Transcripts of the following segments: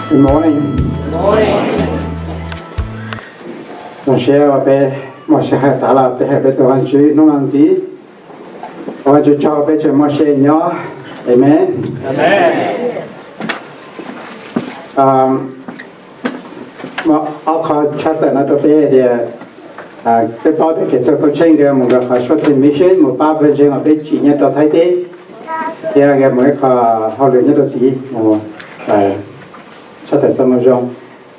Good morning. Zoo siab uas peb muaj sij hawm rov los peb hawm peb tus Vajtswv hnub no ntxiv. Ua Vajtswv tsaug peb tseem muaj sij hawm nyob. Amen. Muaj ob qho tshaj tawm no rau peb tias, peb paub tias Khetos Paj Tsheej nkawd mus nkawd qhov short-term mission mus pab pawg ntseeg uas peb tsim nyob rau Thaib teb, thiab nkawd mus ib qho hauj lwm nyob rau tid mus tshaj tawm txoj moo zoo.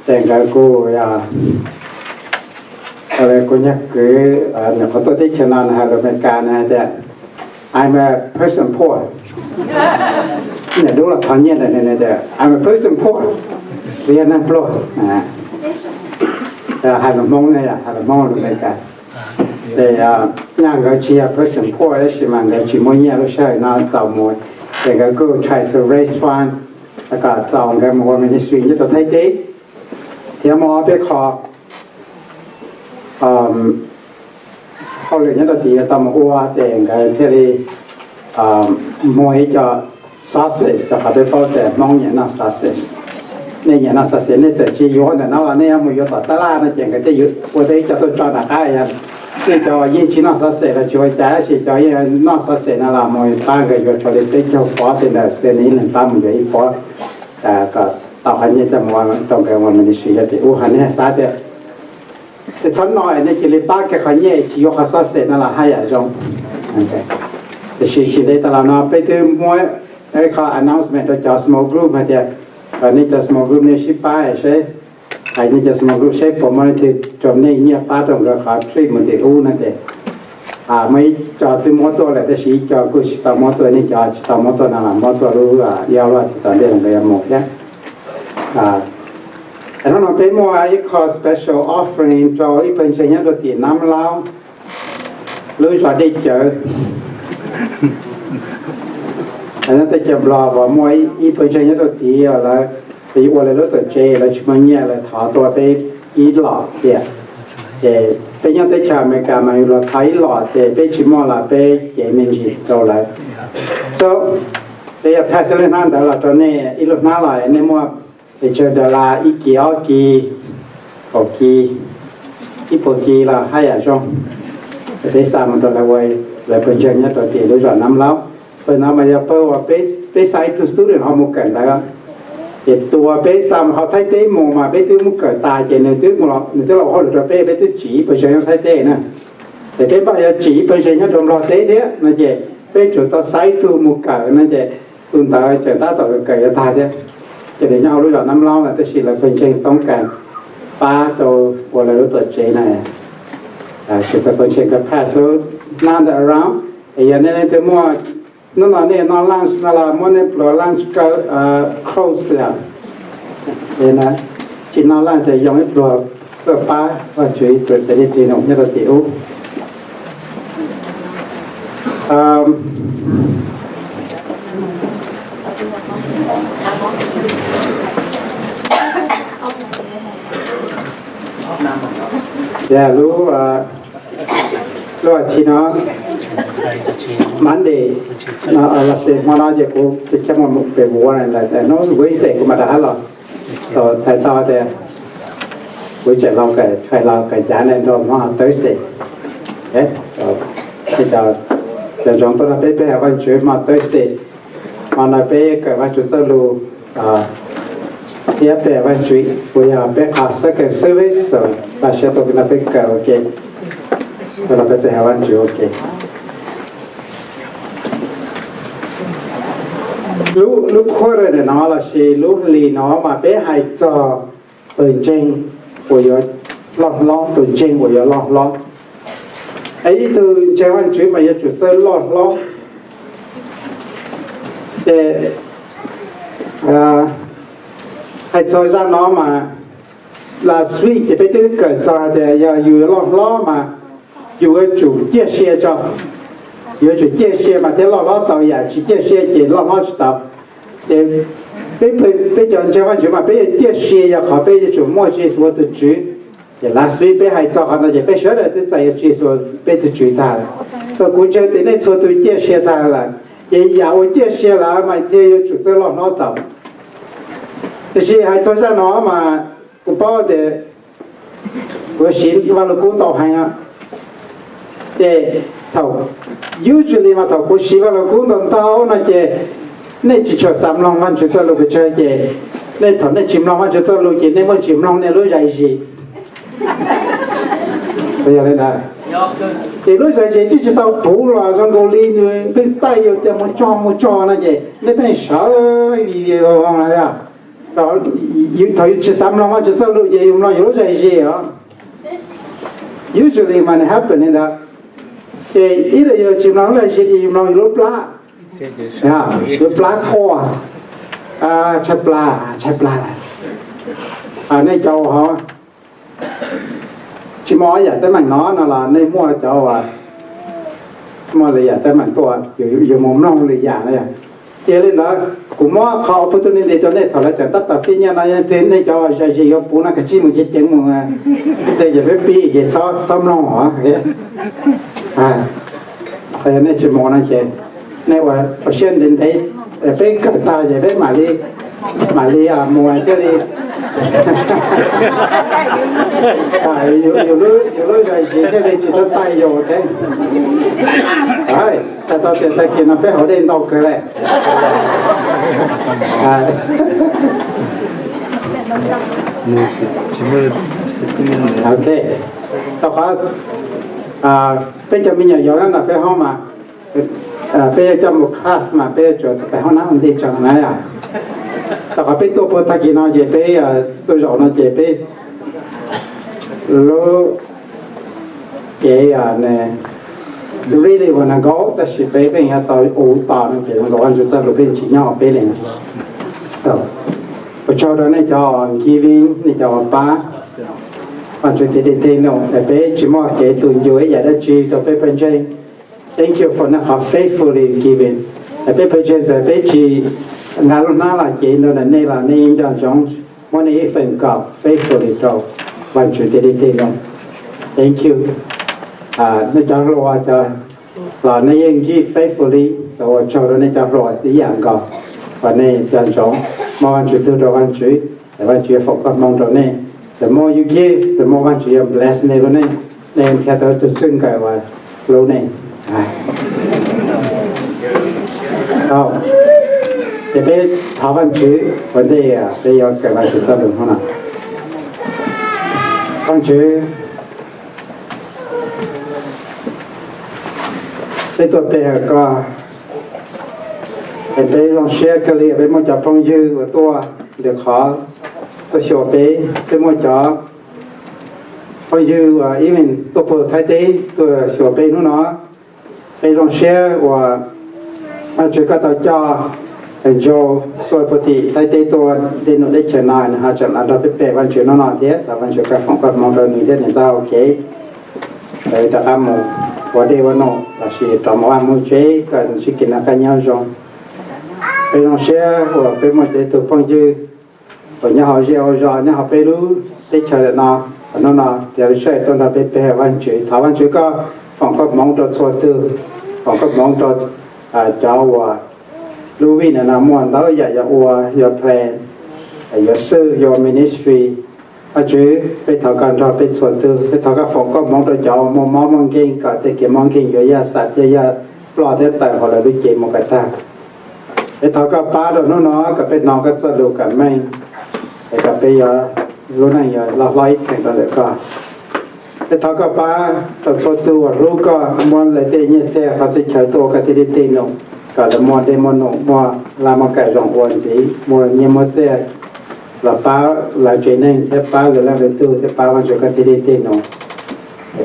Ces nkawd kuj, kuv nyuag kwv, nws qhuav tuaj teb chaws no nws hais lus Amelikas nws hais tias, I'm a person poor. Niam dub los thov nyiaj ntawm nws tias, I'm a person poor. Kuv yog neeg pluag. Hais lus Hmoob ne, hais lus Hmoob lus Amelikas. Ces nyaj nkawd tsis yog person poor tab sis mas nkawd tsis muaj nyiaj lub sij hawm no txaus mus, ces nkawd kuj try to raise fund kom txaus nkawd mus ua ministry nyob rau Thaib teb. Thiab muaj ob peb qho hauj lwm nyob rau tid tau mus ua ces nkawd thiaj li muag ib co sausage, rau qhov peb paub tias Hmoob nyiam noj sausage. Nej nyiam noj sausage, nej txawm tsis yuav ntawm no los nej yuav mus yuav tom tab laj no ces nkawd thiaj yuav ua tau ib co tuaj tso nram qab. Yog nej cov yeej tsis noj sausage los tsis ua cas, tab sis cov yeej noj sausage no los mus pab nkawd yuav raws li peb caug pob tej ntawd xwb, nej ib leeg pab mus yuav ib pob kom tau qhov nyiaj coj mus rau nkawd ua ministry yog tias ub ho nej xav tias txhob noj nej cia li pab kiag qhov nyiaj tsis yuav qhov sausage no los haj yam zoo. Tiam sis tsis ntev tas los no peb twb muab ib qho announcement rau cov small group hais tias kom nej cov small group nej sib pab seb, hais nej cov small group seb puas muaj leej twg rau nej nyiaj pab rau nkawd qhov trip mus tim ub no ces muaj ib co twb muab tuaj lawm tab sis ib co kuj tsis tau muab tuaj, nej cov tsis tau muab tuaj no los muab tuaj lub ib ob lub hais tias tom ntej los nkawd yuav mus thiab. Hnub no peb muaj ib qho special offering rau ib pawg ntseeg nyob rau tim Nab Laub, lub zos Dej Cawv. Nyob teb chaws Nplog uas muaj ib pawg ntseeg nyob rau tid, lawv ua lawv lub tuam tsev, lawv tsis muaj nyiaj, lawv thov tuaj peb ib lom tiam. Ces peb nyob teb chaws Amelikas mas yus los thov ib lom ces peb tsis muaj los peb cev me ntsis rau lawv. So peb yuav pass lub hnab ntawd los rau nej, ib lub hnab los nej muaj pes tsawg dollar, ib kis, ob kis, kaum kis, ib puas kis los haj yam zoo. Peb xa mus rau lawv ua, lawv pawg ntseeg nyob rau tim lub zos Nab Laub. Pawg no mas yog pawg uas peb xa ib tug student ho mus kawm ntawv. Ces tus uas peb xa mus hauv Thaib teb mus mas peb twb mus kawm tas ces nws twb los ua hauj lwm rau peb, peb twb tsim ib pawg ntseeg nyob Thaib teb na. Ces peb mam yuav tsim ib pawg ntseeg nyob rau Nplog teb thiab no ces peb tsuas tau xa ib tug mus kawm no ces tus ntawd tseem tab tom kawm yuav tag thiab. Ces nws nyob hauv lub zos Nab Laub no tab sis lawv pawg ntseeg toob kas pab rau ua lawv lub tuam tsev na. Ces txawm pawg ntseeg kawg pass lub hnab ntawd around. Es yog nej leej twg muaj, hnub no nej noj lunch no los muab nej pluas lunch kaw close lawm. Tsis noj lunch ces yoo ib pluag tuaj pab Vajtswv ib txwm cov niag tij noom nyob rau tim ub. Lub, lub as thiv no, Monday no, los sis hmo no ces kuv cia li mus pem Warren lawm, hnub Wednesday kuv mam rov qab los. Txhais tau tias kuv tseem los kawm, tseem los kawm cav ne rau hmo Thursday. Cov zoo tuaj nrog peb, peb hais Vajtswv hmo Thursday. Hmo no peb kawm Vajtswv txoj lus thiab peb hais Vajtswv, kuv yog peb qhov second service, so pab siab tuaj no peb kawm ua ke, tuaj no peb hais Vajtswv ua ke. Lub quarter no los sis lub hlis no mas peb hais txog tus ntseeg uas yuav loj hlob, tus ntseeg uas yuav loj hlob. Ib tug ntseeg Vajtswv mas yuav tsum txawj loj hlob. Ces hais txog zaj no mas last week ces peb twb kawm txog hais tias yog yus yuav loj hlob mas yus yuav tsum ciaj sia tso. Yuav tsum ciaj sia mas thiaj loj hlob tau, yam tsis ciaj sia ces loj hlob tsis tau. Ces peb, peb cov ntseeg Vajtswv mas peb yuav ciaj sia yog qhov peb yuav tsum muaj Tswv Yexus ua tus Tswv. Ces last week peb hais txog qhov no ces peb sawv daws twb txais Tswv Yexus peb tus Tswv tag lawm. Txawm kuv ntseeg tias nej txhua tus ciaj sia tag lawm, ces yam uas ciaj sia lawm mas thiaj yuav tsum txawj loj hlob tau. Tiam sis hais txog zaj no mas kuv paub tias kuv siv Vaj Lug Kub ntau heev. Ces thaum, usually mas thaum kuv siv Vaj Lug Kub ntau ntau no ces nej tsis tshua xav mloog Vajtswv txoj lus pes tsawg ces nej thaum nej tsis mloog Vajtswv txoj lus ces nej muaj tsis mloog nej lub zais zis. Ces lub zais zis twb tsis tau puv los zoo nkaus li nws pheej taij yus tias mus tso mus tso no ces nej pheej sawv vij vij voog na yog. Thaum yus tsis xav mloog Vajtswv txoj lus ces yus mloog yus lub zais zis os. Usually mas nws happen li ntawd. Ces ib los yus tsis mloog lub zais zis ces yus mloog yus lub plab, yus plab quaj, tshaj plab tshaj plab. Nej cov uas ho tsis muaj ob yam teeb meem no no los nej muaj cov uas muaj lwm yam teeb meem tuaj, yus mus mloog lwm yam na yog. Ces li ntawd kuv muab qhov opportunity rau nej thaum lawv tseem tab tom fij nyiaj no, yog tias nej cov uas zais zis yuav puv no kav tsij mus ceev ceev mus, tej yam peb pib ces txhob mloog os. Nej tsis mus no ces nej ua siab ntev ntev, peb kawm tag ces peb mam li, mam li mus thiaj li, yus lub zais zis thiaj li tsis tau taij yus thiab. Txhais tau tias tag kis no peb haus dej ntau kawg lawm. Ok, rau qhov peb cov me nyuam yaus nyob nram peb hoob mas peb yuav coj mus class mas peb yuav tsum pem hoob nab hoob ntej tso na yom. Rau qhov peb tuaj puag tag kis no ces peb tuaj zaum no ces peb lub kev really wanna go, tab sis peb pheej yuav tau ua tos no ces zoo nkaus Vajtswv txoj lus pheej tsis nyob hauv peb li. Ua tsaug rau nej cov giving, nej cov uas pab Vajtswv tiv tig tej no, peb tsis muaj kev tus ncu ib yam dab tsi rau peb pawg ntseeg. Thank you for nej qhov faithfully giving. Peb pawg ntseeg txawm peb tsis nqa lub hnab los cev ntawm nej los nej yeej nco ntsoov muab nej ib feem kaum faithfully rau Vajtswv tiv tig tej no. Thank you. Nej cov hluas los nej yeej give faithfully, ua tsaug rau nej cov hluas ib yam nkaus, uas nej nco ntsoov muab Vajtswv txug rau Vajtswv, Vajtswv yuav foom koob hmoov rau nej. The more you give, the more Vajtswv yuav bless nej lub neej, nej yuav nrhiav tau tus txij nkawm uas hlub nej. Ces peb thov Vajtswv ua ntej peb yuav kawm Vajtswv txoj lus hnub no. Vajtswv, peb tuaj pe hawm koj, es peb zoo siab kawg li peb muaj cov phooj ywg uas tuaj lwm qhov tuaj xyuas peb, peb muaj cov phooj ywg uas ib me tuaj puag Thaib teb tuaj xyuas peb hnub no. Peb zoo siab uas Vajtswv koj tau coj Ntsau tuaj puag tim Thaib teb tuaj dej num deb chaws no, nws ho tseem los nrog peb pe Vajtswv hnub no thiab. Thov Vajtswv koj foom koob hmoov rau nws thiab nws txoj hau kev, rov qab mus ua dej ua num lossis rov mus vaj mus tsev, kom nws sib kis noj qab nyob zoo. Peb zoo siab uas peb muaj tej tug phooj ywg uas nyob hauv zej hauv zos nyob hauv peb lub teb chaws no, hnub no raws li saib tuaj nrog peb pe Vajtswv. Thov Vajtswv koj foom koob hmoov rau txhua tug, foom koob hmoov rau cov uas lub vij no muaj ntau yam yuav ua, yuav plan, yuav xwb, yuav ministry. Vajtswv, peb thov koj nrog peb txhua tug, peb thov koj foom koob hmoov rau cov uas muaj mob muaj nkeeg kom tej kev mob nkeeg yuav yaj xam thiab yaj ploj thiab tawm hauv lawv lub cev mus kom tag. Peb thov koj pab rau hnub no kom peb hnov koj txoj lus kom meej, es kom peb yuav, lub neej yuav loj hlob ib theem rau ntawm koj. Peb thov koj pab rau txhua tus uas hlub koj, muab lawv tej nyiaj txiag qhov txhia chaw tuaj ua koj tej dej tej num, kom lawv muaj dej muaj num, muaj laj muaj kam zoo ua ntxiv, muaj nyiaj muaj txiag los pab lawv tsev neeg thiab pab lwm leej lwm tug thiab pab Vajtswv koj tej dej tej num.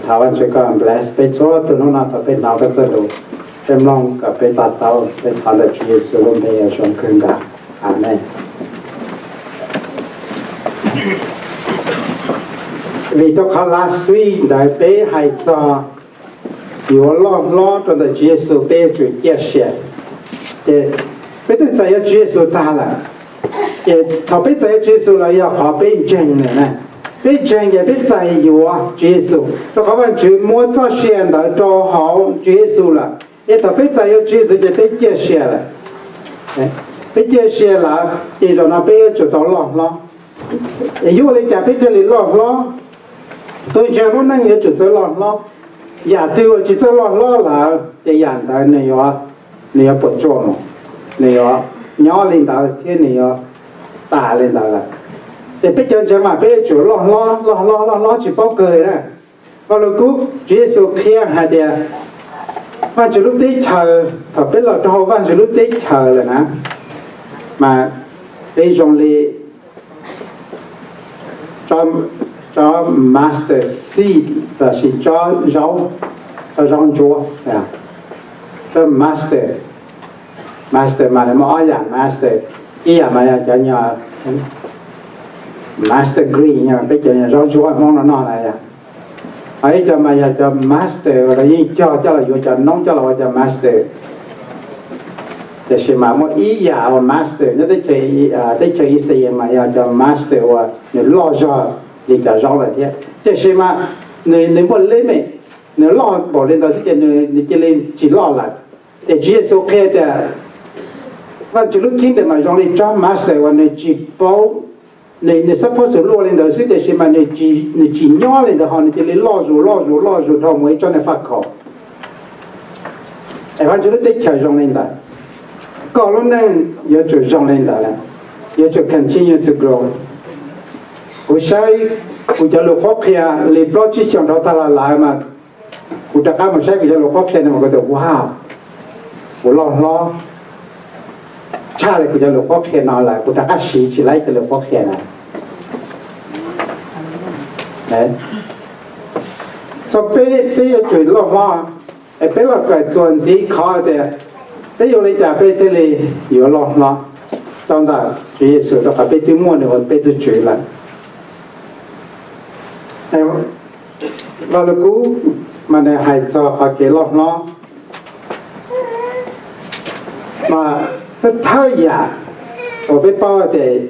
Thov Vajtswv koj bless peb txhua tus hnub no thaum peb hnov koj txoj lus, peb mloog kom peb to taub. Peb thov ntawm Tswv Yexus lub npe zoo kawg nkaus. Amees. Vim rau qhov last week ntawd peb hais txog yuav loj hlob rau ntawm Tswv Yexus peb yuav tsum ciaj sia. Ces peb twb txais yuav Tswv Yexus tag lawm. Ces thaum peb txais yuav Tswv Yexus lawm yog qhov peb ntseeg lawm na. Peb ntseeg ces peb txais yuav Tswv Yexus, rau qhov Vajtswv muab txoj sia ntawd rau hauv Tswv Yexus lawm. Es thaum peb txais yuav Tswv Yexus ces peb ciaj sia lawm. Peb cia siab lawm ces zaum no peb yuav tsum tau loj hlob. Es yuav ua li cas peb thiaj li loj hlob? Tus ntseeg lub neej yuav tsum txawj loj hlob. Yam twg uas tsis txawj loj hlob lawm ces yam ntawd nws yuav, nws yuav puas tsuaj mus, nws yuav nyob li ntawd thiab nws yuav tas li ntawd lawm. Ces peb cov ntseeg mas peb yuav tsum loj hlob, loj hlob, loj hlob tsis paub kawg li na. Vaj Lug Kub, Tswv Yexus qhia hais tias Vajtswv lub teb chaws, thaum peb los rau hauv Vajtswv lub teb chaws lawm na, mas peb zoo li tsob mustard seed los sis tsob zaub, tsob zaub ntsuab, tsob mustard. Mustard mas nws muaj ob yam mustard, ib yam mas yog cov mustard green, peb cov zaub ntsuab Hmoob no noj na yom. Ho ib co mas yog cov mustard uas lawv yeej cog coj los yuav cov noob coj los ua cov mustard. Tiam sis mas muaj ib yam uas mustard nyob teb chaws Ixayees mas yog cov mustard uas nws loj zog li cov zaub lawm thiab, tiam sis mas nws muaj limit, nws loj npaum li ntawd xwb ces nws cia li tsis loj lawm. Ces Tswv Yexus qhia tias Vajtswv lub kingdom mas zoo li tsob mustard uas nws tsis paub, nws xab phob xus luaj li ntawd xwb tiam sis mas nws tsis nyob li ntawd ho nws cia li loj zus loj zus loj zus dhau mus ib tsob niag faj khaum. Es Vajtswv lub teb chaws zoo li ntawd, koj lub neej yuav tsum zoo li ntawd, yuav tsum continue to grow. Kuv saib kuv cov lus qhuab qhia li plaub tsib xyoos dhau tag los lawm mas kuv rov qab mus saib kuv cov lus qhuab qhia no mas kuv tias wow, kuv loj hlob tshaj li kuv cov lus qhuab qhia no lawm, kuv rov qab siv tsis laib cov lus qhuab qhia na. Txog peb, peb yuav tsum loj hlob, es peb los kawm txuas ntxiv qhov tias peb yuav ua li cas peb thiaj li yuav loj hlob rau ntawm Tswv Yexus, rau qhov peb twb muaj nws ua peb tus Tswv lawm. Vaj Lug Kub mas nws hais txog qhov kev loj hlob mas thawj thawj yam uas peb paub tias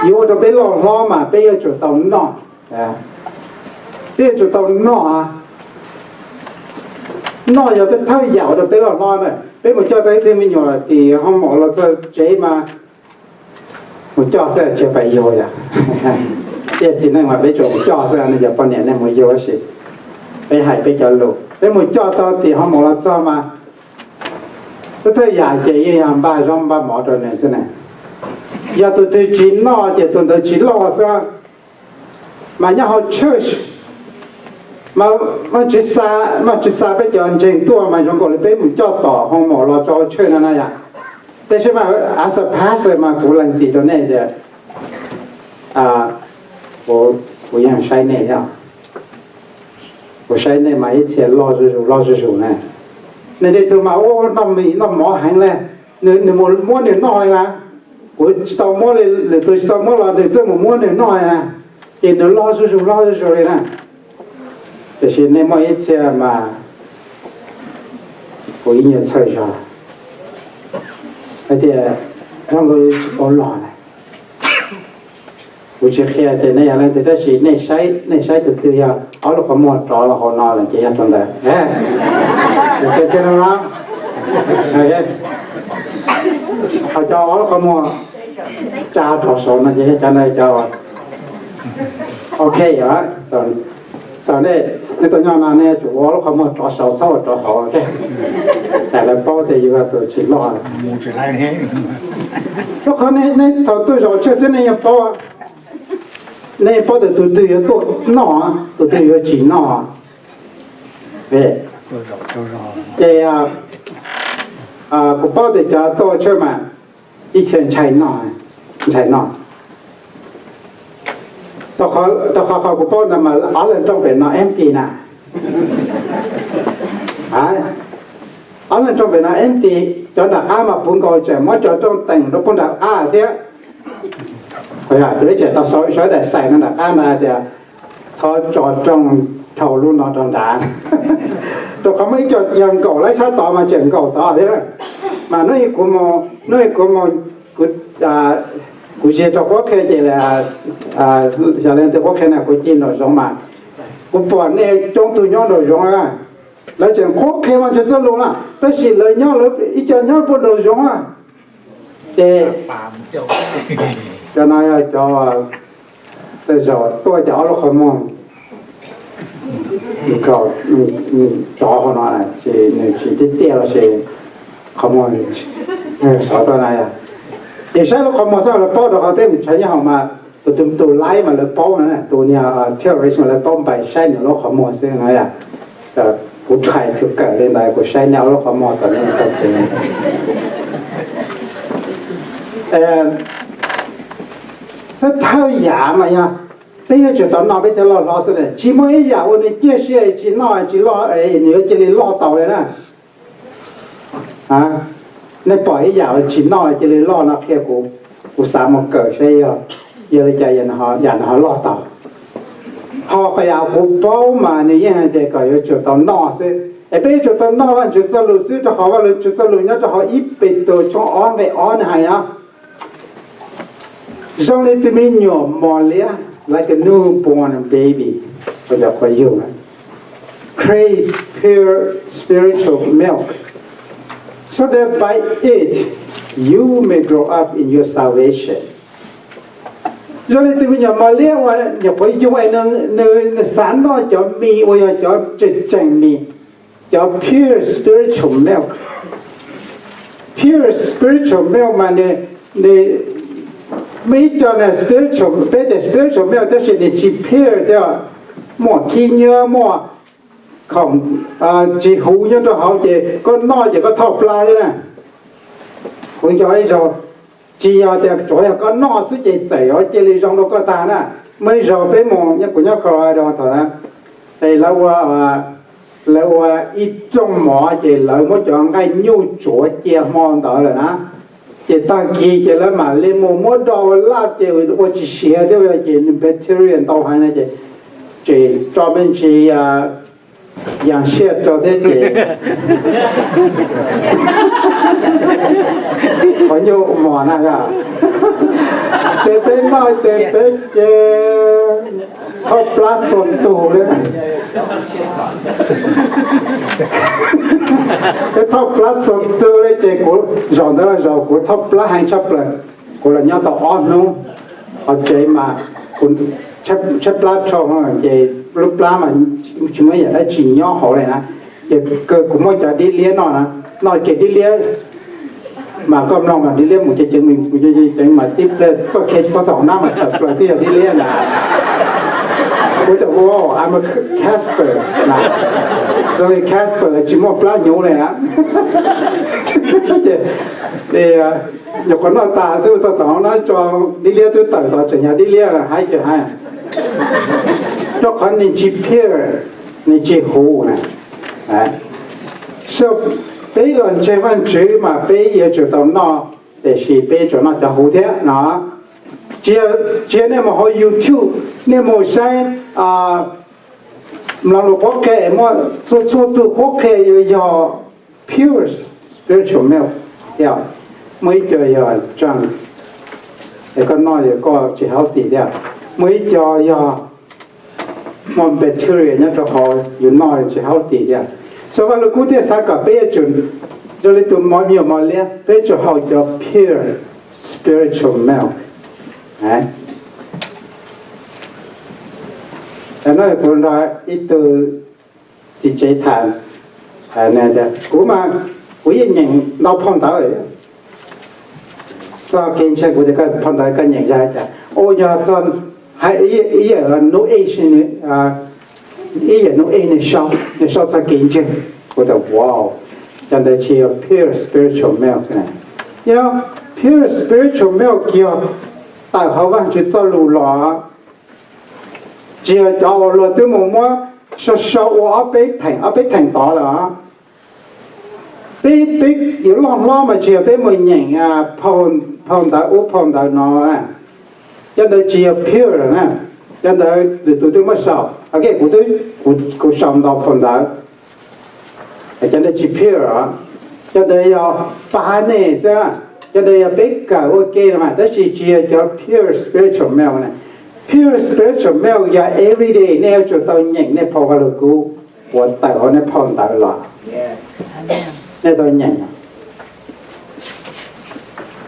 yuav ua rau peb loj hlob mas peb yuav tsum tau noj. Peb yuav tsum tau noj. Noj yog thawj thawj yam ua rau peb loj hlob na. Peb mus coj tau ib tug me nyuam tim hoo maum los txog tsev mas mus coj xwb tsis pais yug yom. Tej txiv neej mas peb tsuas mus coj xwb, nej cov poj niam nej mus yug tab sis peb hais peb cov lus, peb mus coj tau tim hoo maum los txog mas thawj thawj yam ces yeej yog npaj zaub npaj mov rau nws xwb na. Yog tus twg tsis noj ces tus ntawd tsis loj xwb. Mas nyob hauv church mas Vajtswv xa, Vajtswv xa peb cov ntseeg tuaj mas zoo nkaus li peb mus coj tom hoo maum los rau hauv church no na yom. Tab sis mas as a pastor mas kuv lees txim rau nej tias kuv yeej saib nej thiab. Kuv saib nej mas ib txhia loj zuj zus loj zuj zus na. Nws tej tug mas ua noj mis noj mov heev li, nws mus muab nws noj li na. Kuv tsis tau muab li, lwm tus tsis tau muab los nws txawj mus muab nws noj li na. Ces nws loj zuj zus loj zuj zus li na. Tiam sis nej muaj ib txhia mas kuv ib nyuag txhawj zog hais tias zoo nkaus li tsis paub loj na. Kuv tsis qhia tias nej yog leej twg tab sis nej saib, nej saib tus twg yog ob lub qhov muag rov los hauv no lawm ces yog tus ntawd. Ho cov ob lub qhov muag tsa rov saud no ces yog cov ntawd cov ok. Txawm nej, nej tuaj nyob no nej yuav tsum ua ob lub qhov muag rov saud txhob ua rov hauv, tsam lawv paub tias yus yog tus tsis loj. Rau qhov nej thaum tuaj zaum tshwj xwb nej yeej paub, nej yeej paub tias tus twg yuav tuaj noj, tus twg yuav tsis noj. Ces kuv paub tias cov tuaj tshwj mas ib txhia ntshai noj, ntshai noj. Rau qhov qhov kuv paub ntawd mas ob leeg rooj pem no empty na. Ob leeg rooj pem no empty, cov nram qab mas puv nkaus tseem muab cov rooj teem rau puag nram qab thiab. Ces peb tseem tau sau ib daim xais no nram qab na tias txhob tso rooj dhau lub no rau nrad. Rau qhov muaj ib co yog nkaum lawm sab tod mas tseem nkaum tod thiab. Mas hnub ib kuv mus, hnub ib kuv mus, kuv ziag rau qhuab qhia ces xyov leej twg qhuab qhia na, kuv ci nraum zoov mas kuv pom nej coob tug nyob nraum zoov na, lawv tseem qhuab qhia Vajtswv txoj lus na, tab sis lawv nyob, lawv ib co nyob puag nraum zoov na. Ces cov no yog cov tej zaum tuaj cov ob lub qhov muag, cov hauv no ces nws tsis tiaj tiaj los sis qhov muag sov tuaj na yog. Es saib lub qhov muag xwb lawv paub rau qhov peb mus tshav nyob hoom mas tus tus tus laib mas lawv paub na, tus niag terrorist mas lawv paub npaim saib nws lub qhov muag xwb no yog. Kuv try to kawm li ntawd, kuv saib nej ob lub qhov muag tom nej tau tes. Thawj thawj yam mas yog peb yuav tsum tau noj peb thiaj loj hlob xwb. Tsis muaj ib yam uas nws ciaj sia tsis noj tsis loj, nws yuav cia li loj tau li na. Nej pom ib yam uas tsis noj cia li loj no qhia kuv, kuv xav mus kawm saib yog li cas yam no ho loj tau. Ho qhov yam kuv paub mas nws yeej hais tias kom yuav tsum tau noj xwb, es peb yuav tsum tau noj Vajtswv txoj lus xwb, rau qhov Vajtswv txoj lus nyob rau hauv ib Petus tshooj ob nqe ob nws hais no, zoo li tus me nyuam mos liab, like a newborn baby, cov qhov yug, crave pure spiritual milk, so that by it you may grow up in your salvation. Zoo li tus me nyuam mos liab uas nyuam qhuav yug es nws xav noj cov mis uas yog cov tseem tseem mis, cov pure spiritual milk. Pure spiritual milk mas nws, nws muaj ib co nws spiritual, peb tias spiritual milk tab sis nws tsis pure thiab, muaj khib nyiab, muaj khoom tsis huv nyob rau hauv ces koj noj ces koj thoj plab li na. Kuv nco ib zaug, tsis yog tias tsuav yog koj noj xwb ces txawm yuav cia li zoo rau koj tag na. Muaj ib zaug peb mus, kuv nyob Colorado thaum na, es lawv ua, lawv ua ib rooj mov ces lawv muab cov nqaij nyuj tsuav cia hmo ntawd lawm na. Ces tag kis ces lawv mam li mus muab do ua laj ces ua tsis siav thiab ces bacteria ntau heev na ces tseem tso me ntsis yas siaj rau thiab ces qhov nyuj mos na, ces peb noj ces peb ces thoj plab txhua tus li. Peb thoj plab txhua tus li ces kuv zaum ntawd zaum kuv thoj plab heev tshaj plaws. Kuv los nyob tau ob hnub, hauv tsev mas kuv tshaib plab dhau ces lub plab mas tsis muaj yam dab tsi nyob hauv li na. Ces kuv muab cov dib liab noj na, noj kiag dib liab mas koj mloog mas dib liab mus ceev ceev mus ceev ceev mas tib pliag koj khiav tsis tau txog hauv nab mas tawm plaws twb yog dib liab na. Kuv tias wow, I'm a Casper na, zoo li Casper tsis muaj plab hnyuv li na. Ces nyuam qhuav noj tas xwb mus txog tom hauv nab tso dib liab twb tawm los tseem yog dib liab haib ces haib, rau qhov nws tsis pure, nws tsis huv na. So peb los ntseeg Vajtswv mas peb yuav tsum tau noj, tiam sis peb yuav tsum noj cov huv thiab no. Tsis yog nej mus hauv YouTube, nej mus saib mloog lus qhuab qhia es muaj txhua txhua tus qhuab qhia yuav yog pure spiritual milk thiab. Muaj ib co yog junk, es koj noj yog koj tsis healthy thiab. Muaj ib co yog muaj bacteria nyob rau hauv, yus noj tsis healthy thiab. So Vaj Lug Kub thiaj xav kom peb yuav tsum, zoo li tus me nyuam mos liab, peb yuav tsum haus cov pure spiritual milk. No kuv nrog ib tug txiv tsev tham, kuv mas kuv yeej nyeem ntau phau ntawv, txog kev ntseeg kuv tias koj phau ntawv koj nyeem yog cas, ua yog txog hais ib yam New Age, ib yam New Age nws sau, nws sau txog kev ntseeg. Kuv tias wow, cov ntawd tsis yog pure spiritual milk na. Pure spiritual milk yog tawm hauv Vajtswv txoj lus los, tsis yog cov uas luag twb mus muab sau sau ua ob peb theem ob peb theem tod lawm os. Peb, peb yuav loj hlob mas tsis yog peb mus nyeem phau ntawv ub phau ntawv no, cov ntawd tsis yog pure na. Cov ntawd lwm tus twb muab sau, kuv, kuv sau ntau phau ntawv, cov ntawd tsis pure os. Cov ntawd yog pab nej xwb, cov ntawd yog peb kawm ua ke no mas tab sis tsis yog cov pure spiritual milk na. Pure spiritual milk yog everyday nej yuav tsum tau nyeem nej phau Vaj Lug Kub uas tawm hauv nej phau ntawv los. Nej tau nyeem.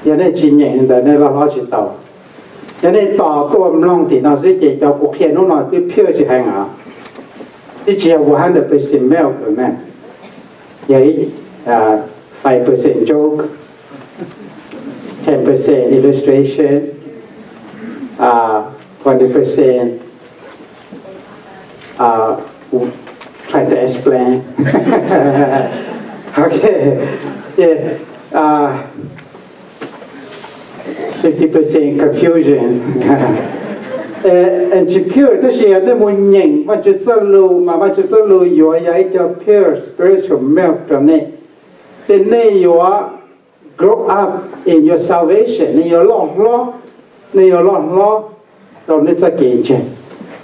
Yog nej tsis nyeem li ntawd nej loj hlob tsis tau. Yog nej tos tuaj mloog tim no xwb ces cov kuv qhia hnub no twb pure tsis heev os. Twb tsis yog one hundred percent milk lawm na. Yog ib, five percent joke, ten percent illustration, twenty percent try to explain. Ok, yeah. Fifty percent confusion. Tsis pure, tab sis nej mus nyeem Vaj Tswv txoj lus mas Vaj Tswv txoj lus yuav yog ib co pure spiritual milk rau nej, ces nej yuav grow up in your salvation, nej yuav loj hlob, nej yuav loj hlob rau nej txoj kev ntseeg.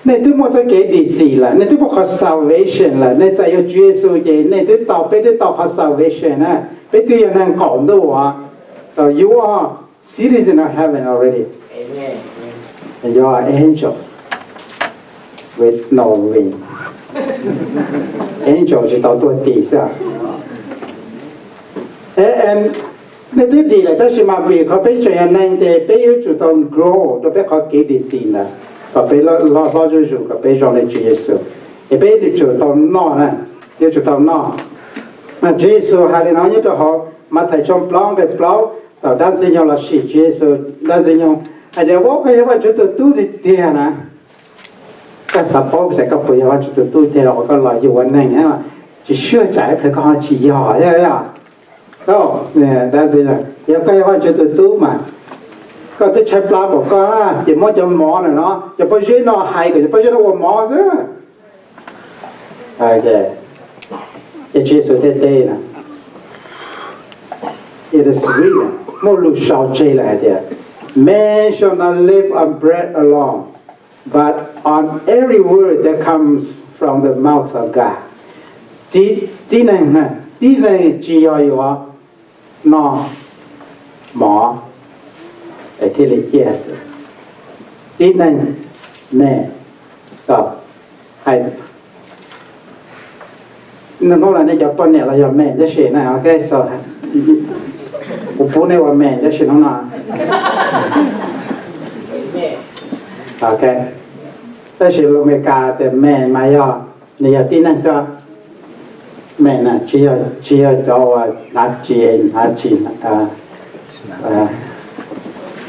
Nej twb muaj txoj kev dim txim lawm, nej twb muaj qhov salvation lawm, nej txais yuav Tswv Yexus ces nej twb tau, peb twb tau qhov salvation na. Peb twb yog neeg qaum ntuj os. So you are citizen of heaven already. You are angel with no wing. Angel tsis tau tuag tim xwb. Nej twb dim lawm tab sis mas vim qhov peb tseem yog neeg ces peb yuav tsum tau grow rau peb qhov kev dim txim ntawd kom peb loj hlob zuj zus kom peb zoo li Tswv Yexus. Es peb yuav tsum tau noj na, yuav tsum tau noj. Mas Tswv Yexus hais li no nyob rau hauv Mathais tshooj plaub nqe plaub, thaum dab Ntxwg Nyoog los sim Tswv Yexus, dab Ntxwg Nyoog hais tias, Ua, koj yog Vaj Tswv tus tub tiag tiag na. Koj xav paub tias koj puas yog Vaj Tswv tus tub tiag los koj los yug ua neeg, tsis sib tsam ib pliag koj ho tsis yog, yog? Yog koj yog Vaj Tswv tus tub mas koj twb tshaib plab npaum koj na, ces muab cov mov ntawm no, cov pob zeb no hais kom cov pob zeb no ua mov xwb. Ces Tswv Yexus thiaj teb na, It is written, muaj lus sau tseg lawm hais tias, Man shall not live on bread alone, but on every word that comes from the mouth of God. Tib, tib neeg, tib neeg tsis yog yuav noj mov es thiaj li ciaj xwb. Tib neeg me, so, hais, hnub no nej cov poj niam los yog me tab sis na, ok, so, kuv pub nej ua me tab sis hnub no, ok, tab sis lus Amelikas tias me mas yog, nws yog tib neeg xwb. Me na tsis yog, tsis yog cov uas hnav ris, hnav ris,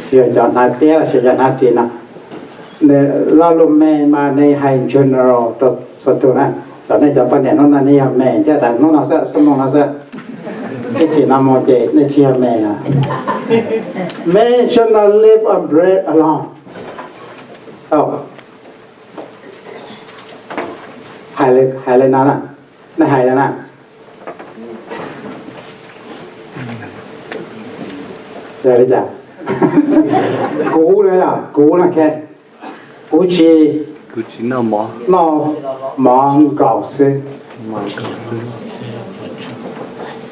tsis yog cov hnav tiab los sis cov hnav ris no. Lo lus me mas nws hais general rau txhua tus na. Thaum nej cov poj niam hnub no nej yog me thiab, tas hnub no xwb, xuab moos no xwb, ib chim no mus ces nej tsis yog me na. Man shall not live on bread alone. Hais li no na, nej hais no na. Kuv na, kuv na, kuv tsis noj mov nkaus xwb.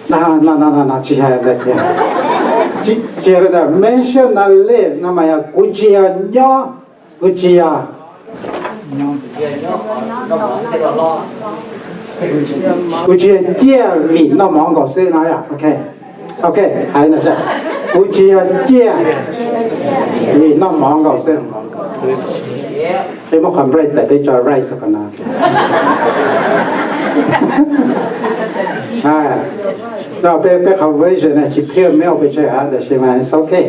No, no, no, no, tsis, tsis, mention not live no mas yog kuv tsis yog nyob, kuv tsis yog, kuv tsis yog ciaj vim noj mov nkaus xwb no yom. Ok, ok, hais no, kuv tsis yog ciaj vim noj mov nkaus xwb. Peb muab qhov bread tawm peb tso rice qhov no. Peb, peb qhov version no tsis clear mev pes tsawg, tab sis mas it's okay.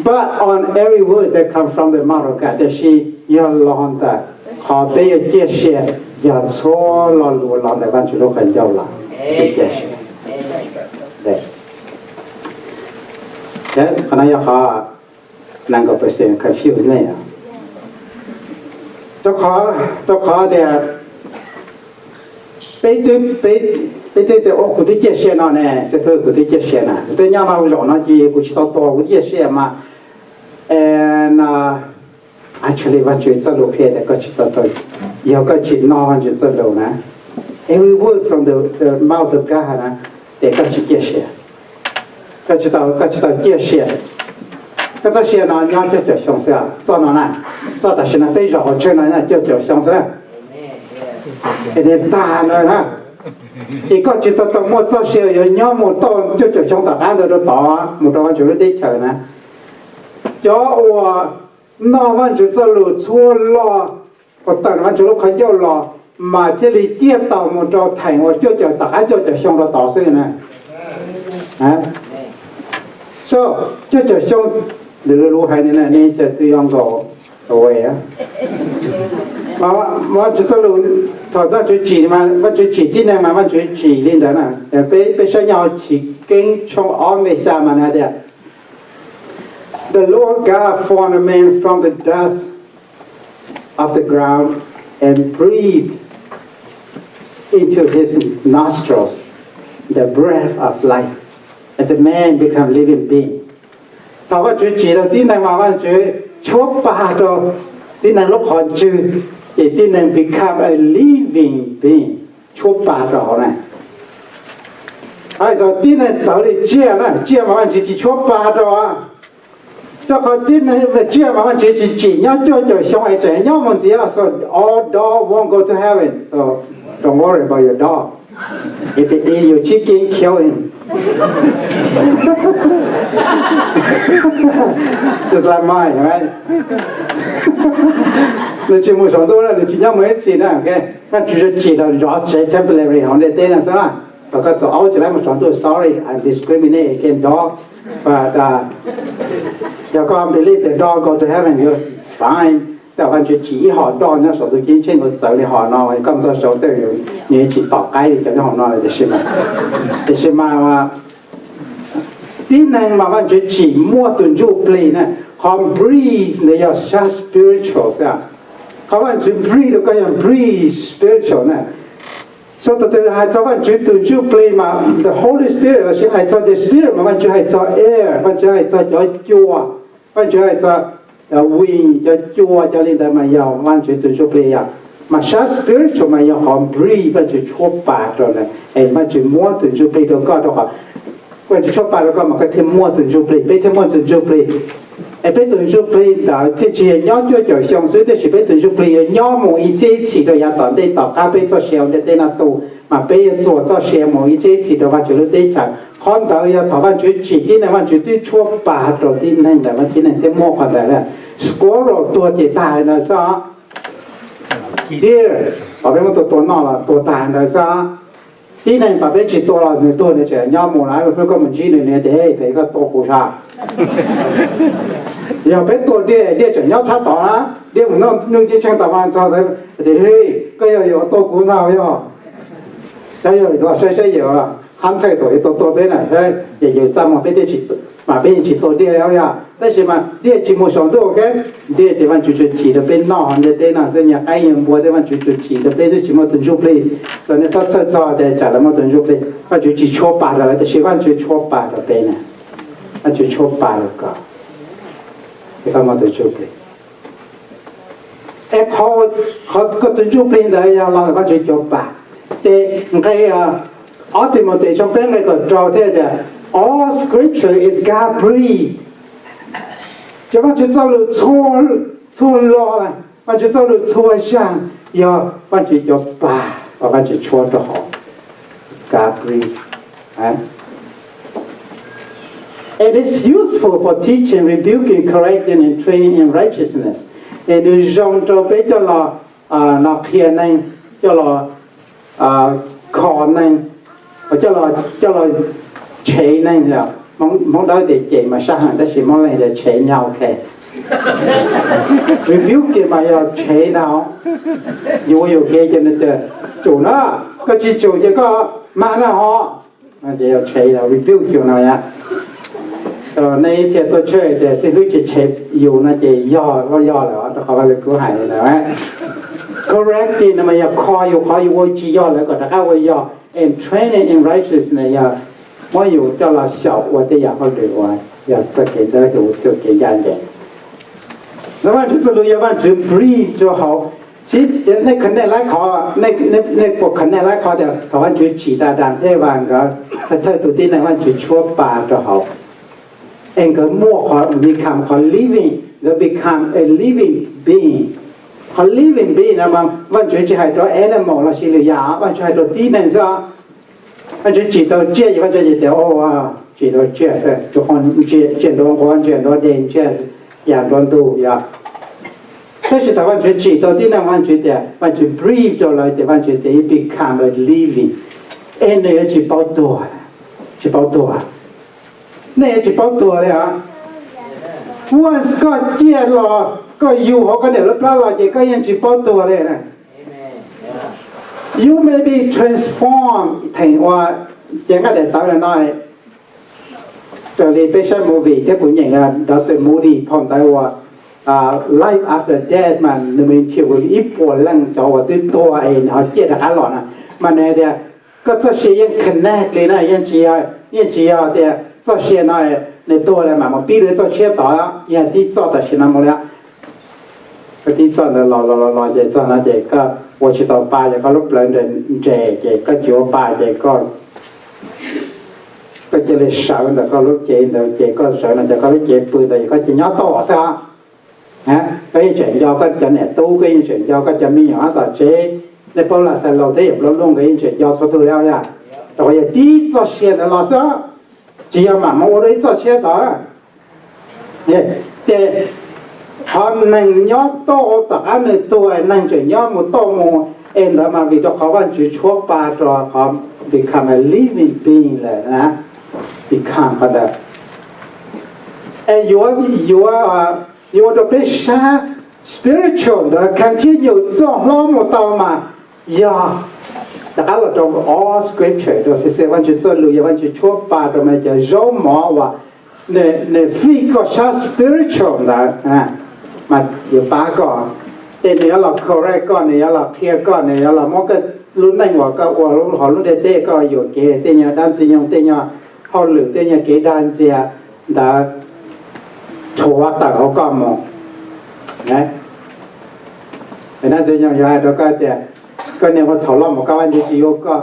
But on every word that come from the mouth of God, tiam sis yog los ntawm qhov peb yuav ciaj sia, yog txhua lo lus los ntawm Vajtswv lub qhov ncauj los, peb ciaj sia. Qhov no yog qhov nees nkaum percent confuse nej, rau qhov tias peb twb, peb twb tias, Ua, kuv twb ciaj sia no ne, xib fwb, kuv twb ciaj sia na, kuv twb nyob no zaum no ces kuv tsis tau tuag, kuv ciaj sia mas. Actually, Vajtswv txoj lus qhia tias koj tsis tau tuag yog koj tsis noj Vajtswv txoj lus na. Every word from the, the mouth of God na, ces koj tsis ciaj sia. Koj tsis tau, koj tsis tau ciaj sia. Koj txoj sia no nyob cuaj caum xyoo xwb, txoj no na, txoj tam sim no peb zaum hauv tsheb no nyob cuaj caum xyoo xwb. Es nws tag lawm na. Ces koj tsis tau tau muaj txoj sia yuav nyob mus tau cuaj caum xyoo tom qab ntawd rau tod mus rau Vajtswv lub teb chaws na. Cov uas noj Vajtswv txoj lus txhua lo, uas tawm Vajtswv lub qhov ncauj los, mas thiaj li ciaj tau mus rau theem uas cuaj caum tom qab cuaj caum xyoo rau tod xwb na. So, cuaj caum xyoo, lwm lus hais ne, nej twb yuav nkaus, Vajtswv txoj lus, thaum Vajtswv tsim, Vajtswv tsim tib neeg mas Vajtswv tsim li ntawd na. Peb saib nyob Chiv Keeb tshooj ob nqe xya mas nws hais tias, The Lord God formed a man from the dust of the ground and breathed into his nostrils the breath of life, and the man became living being. Thaum Vajtswv tsim rau tib neeg mas Vajtswv tshuab pa rau tib neeg lub qhov ntswg, ces tib neeg become a living being, tshuab pa rau hauv na. Hais txog tib neeg txawv li tsiaj na, tsiaj mas Vajtswv tsis tshuab pa rau, rau qhov tib neeg tsiaj mas Vajtswv tsis tsim nyob cuaj caum xyoo es tseem nyob mus ntxiv. So all dog won't go to heaven, so don't worry about your dog. If it eat your chicken, kill him. Just like mine, right? Nws tsis mus saum ntuj na, nws tsis nyob mus ib txhis na. Vajtswv tsim los zov tsev temporary hauv ntiaj teb no xwb na. Thaum koj tus aub tsis laib mus saum ntuj, sorry, I discriminate against dog. But yog koj believe tias dog go to heaven, you're fine. Tej zaum Vajtswv tsim ib hom dog nyob saum ntuj ceeb tsheej ua txawv li hom no, koj mus txog saud tej zaum nws tsis tom qaib li cov nyob hauv no lawm. Tiam sis mas, tiam sis mas tib neeg mas Vajtswv tsim muaj tus ntsuj plig na. Qhov breathe ntawd yog sab spiritual xwb. Qhov Vajtswv breathe rau koj yog breathe spiritual na. So tus twg hais txog Vajtswv tus ntsuj plig mas the Holy Spirit, lossis hais txog the Spirit mas Vajtswv hais txog air, Vajtswv hais txog cov cua, Vajtswv hais txog wind, cov cua, cov li ntawd mas yog Vajtswv tus ntsuj plig yom. Mas sab spiritual mas yog qhov breathe Vajtswv tshuab pa rau na, es Vajtswv muab tus ntsuj plig rau koj rau qhov Vajtswv tshuab pa rau koj mas koj thiaj muaj tus ntsuj plig, peb thiaj muaj tus ntsuj plig. Es peb tus ntsuj plig ntawd thiaj tsis yog nyob cuaj caum xyoo xwb, tiam sis peb tus ntsuj plig yuav nyob mus ib txhiab ib txhis rau yav tom ntej tom qab peb txoj sia hauv ntiaj teb no tu, mas peb yuav txuas txoj sia mus ib txhiab ib txhis rau Vajtswv lub teb chaws. Qhov ntawd yog thaum Vajtswv tsim tib neeg, Vajtswv twb tshuab pa rau tib neeg ntawd, tib neeg thiaj muaj qhov ntawd. Squirrel tuag ces tag ntawd xwb. Deer, pom peb muab tua tua noj los tuag tag ntawd xwb. Tib neeg pom peb tsis tua los nws tuag nws tseem nyob mus lawm, peb koj mus ntsib nws, nws tias, Hej, pem koj tua kuv sas. Yog peb tua diaj, diaj tseem nyob tshab tod na, diaj mus noj nuj ceeb tsheej tom vaj txog ntawd tias, Hej, koj yog yuav tua kuv ntag yog. Cov yawg los saib saib yawg, hab nthaij thaum yuav tua tua peb na, ces yawg txaj muag peb thiaj tsis, mas peb yeej tsis tua diaj li yog. Tab sis mas diaj tsis mus saum ntuj, ok, diaj ces Vajtswv tsuas tsim rau peb noj hauv ntiaj teb no xwb, nyuag qaib nyuag npua tej Vajtswv tsuas tsim rau peb xwb, tsis muaj tus ntsuj plig. Xyov nej txhob txhawj txog tias tsam lawv muaj tus ntsuj plig, Vajtswv tsis tshuab pa rau lawv, tab sis Vajtswv tshuab pa rau peb na, Vajtswv tshuab pa rau koj, es koj muaj tus ntsuj plig. Es qhov, qhov koj tus ntsuj plig ntawd yog los ntawm Vajtswv cov pa. Ces nqe ob Timautes tshooj peb nqe kaum rau thiaj tias, All scripture is God breathed. Cov Vajtswv txoj lus txhua, txhua lo, Vajtswv txoj lus txhua yam yog Vajtswv cov pa, Vajtswv tshuab rau hauv. It's God breathed. And it's useful for teaching, rebuking, correcting, and training in righteousness. Es nws zoo rau peb coj los, no, qhia neeg, coj los kho neeg, coj los, coj los tshev neeg. Hmoob Dawb tias cem mas sab heev, tab sis Hmoob Leeg tias tshev nyog ok. Rebuke mas yog tshev ntag. Yus ua yus kev ces nws tias tsum na, koj tsis tsum ces koj mag na ho. Ces yog tshev, yog rebuke yus no yom. Nej ib txhia tuaj church tias xib hwb tsis tshev yus no ces yog, yog lawm, rau qhov Vajluskub hais li ntawd. Correcting no mas yog kho yus qhov yus ua tsis yog lawm kom rov qab ua yog. And training in righteousness yog muab yus coj los xyaum ua tej yam hauj lwm uas yog txoj kev dawb huv, txoj kev ncaj ncees. Ntawd Vajtswv txoj lus yog Vajtswv breathe rau hauv. Nej connect laiv qhov, nej puas connect laiv qhov tias thaum Vajtswv tsim Adas thiab Evas nkawd, thawj tus tib neeg Vajtswv tshuab pa rau hauv, es nkawd muaj qhov, become qhov living, nkawd become a living being. Qhov living being no mas Vajtswv tsis hais rau animal los sis lwm yam, Vajtswv hais rau tib neeg xwb. Vajtswv tsim tau tsiaj ces Vajtswv tias, tsim tau tsiaj xwb, tsiaj nruab nqhuab, tsiaj nruab dej, tsiaj yam nruab ntug yom. Tab sis thaum Vajtswv tsim tau tib neeg, Vajtswv tias, Vajtswv breathe rau lawv tias, Vajtswv tias it become a living. Es nws yuav tsis paub tuag, tsis paub tuag. Nej yuav tsis paub tuag li os. Once koj ciaj los, koj yug hauv koj niam lub plab los ces koj yeej tsis paub tuag li na. You may be transformed, theem uas cev nqaij daim tawv no, raws li peb saib movie thiab kuv nyeem Doctor Moody phau ntawv uas life after death mas nws muaj li ib puas leej cov uas twb tuag es nws ho ciaj rov qab los na. Mas nws hais tias koj txoj sia yeej connect li na, yeej tsis yog tias txoj sia no nws tuag lawm mam mus pib rau txoj tshiab tod, yog tib txoj tam sim no mus li. Koj tib txoj ntawd los los los los ces txoj no ces koj ua tsis tau pa ces koj lub plawv nres ces koj tsis ua pa ces koj, koj cia li sawv ntawm koj lub cev ntawd ces koj sawv no ces koj lub cev pw ntawd ces koj cia nyob tau xwb. Koj yeej tseem nco koj cov niam tub, koj yeej tseem nco koj cov me nyuam tom tsev, nej paub Laxalus thiab yawm Nplua Nuj nkawd yeej tseem nco txhua tus li os yom. Rau qhov yog tib txoj sia ntawd los xwb, tsis yog mam mus ua rau ib txoj tshiab tod. Ces qhov neeg nyob tau tom qab nws tuag, neeg tseem nyob mus tau mus, es ntawd mas vim rau qhov Vajtswv tshuab pa rau qhov become a living being lawm na, become qhov ntawd. Es yuav, yuav, yuav ua rau peb sab spiritual ntawd continue tuaj hlob mus tau mas yog rov qab los rau all scripture rau xwb, Vajtswv txoj lus yog Vajtswv tshuab pa rau mas cov zaub mov uas nws fij koj sab spiritual ntawd mas yuav pab koj. Ces nws yuav los correct koj, nws yuav los qhia koj, nws yuav los muab koj lub neej uas koj ua hauv lub ntiaj teb, koj yuam kev tej nyuag dab ntxwg nyoog, tej nyuag hauj lwm, tej nyuag kev dag ntxias ntawd rhuav tawm hauv koj mus. Dab ntxwg nyoog yuav hais rau koj tias, koj niag ua txhaum loj mus koj, Vajtswv tsis yuav koj.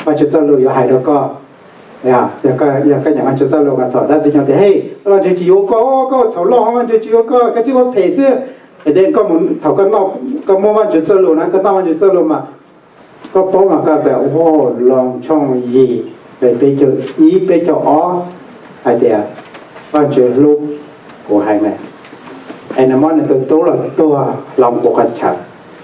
Vajtswv txoj lus yuav hais rau koj, yog koj nyeem Vajtswv txoj lus mas thaum dab ntxwg nyoog tias, hej, Vajtswv tsis yuav koj, koj ua txhaum loj, Vajtswv tsis yuav koj, koj tsis ua phem xwb. Es thaum koj muab Vajtswv txoj lus na, koj noj Vajtswv txoj lus mas koj paub mas koj tias, wow, Loos tshooj yim, peb caug ib, peb caug ob, hais tias Vajtswv hlub kuv heev na, es nws muab nws tus tub los tuag hloov kuv qhov chaw.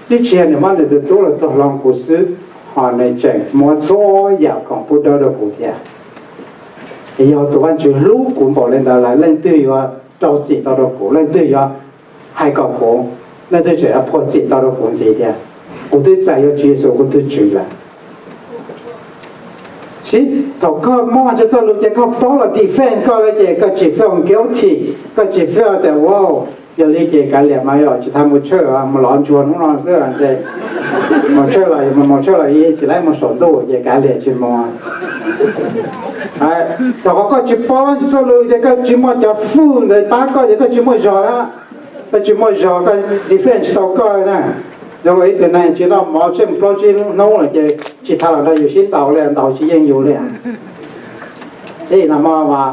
Twb tsis yog nws muab nws tus tub los tuag hloov kuv xwb, ho nws tseem muab txhua yam khoom pub dawb rau kuv thiab. Es yog tus Vajtswv hlub kuv npaum li ntawd lawm, leej twg yuav rau txim tau rau kuv? Leej twg yuav hais kom kuv, leej twg tseem yuav phua txim tau rau kuv ntxiv thiab? Kuv twb txais yuav Tswv Yexus kuv tus Tswv lawm. Sib, thaum koj muaj Vajtswv txoj lus ces koj paub los defend koj lawm ces koj tsis feel guilty, koj tsis feel tias, wow, yog li ces kav liam mas, yog tsis tas mus church, mus lov ntsuag hnub no xwb ces mus church los, mus church los tsis laib mus saum ntuj ces kav liam tsis mus. Thaum koj tsis paub Vajtswv txoj lus ces koj tsis muaj cov food ntawd pab koj ces koj tsis muaj zog lawm. Koj tsis muaj zog, koj defend tsis tau koj na. Zoo li ib tug neeg tsis noj mov tsheej plaub tsib hnub lawm ces tsis tas los nrog yus sib ntaus li, ntaus tsis yeej yus li. Ib no mas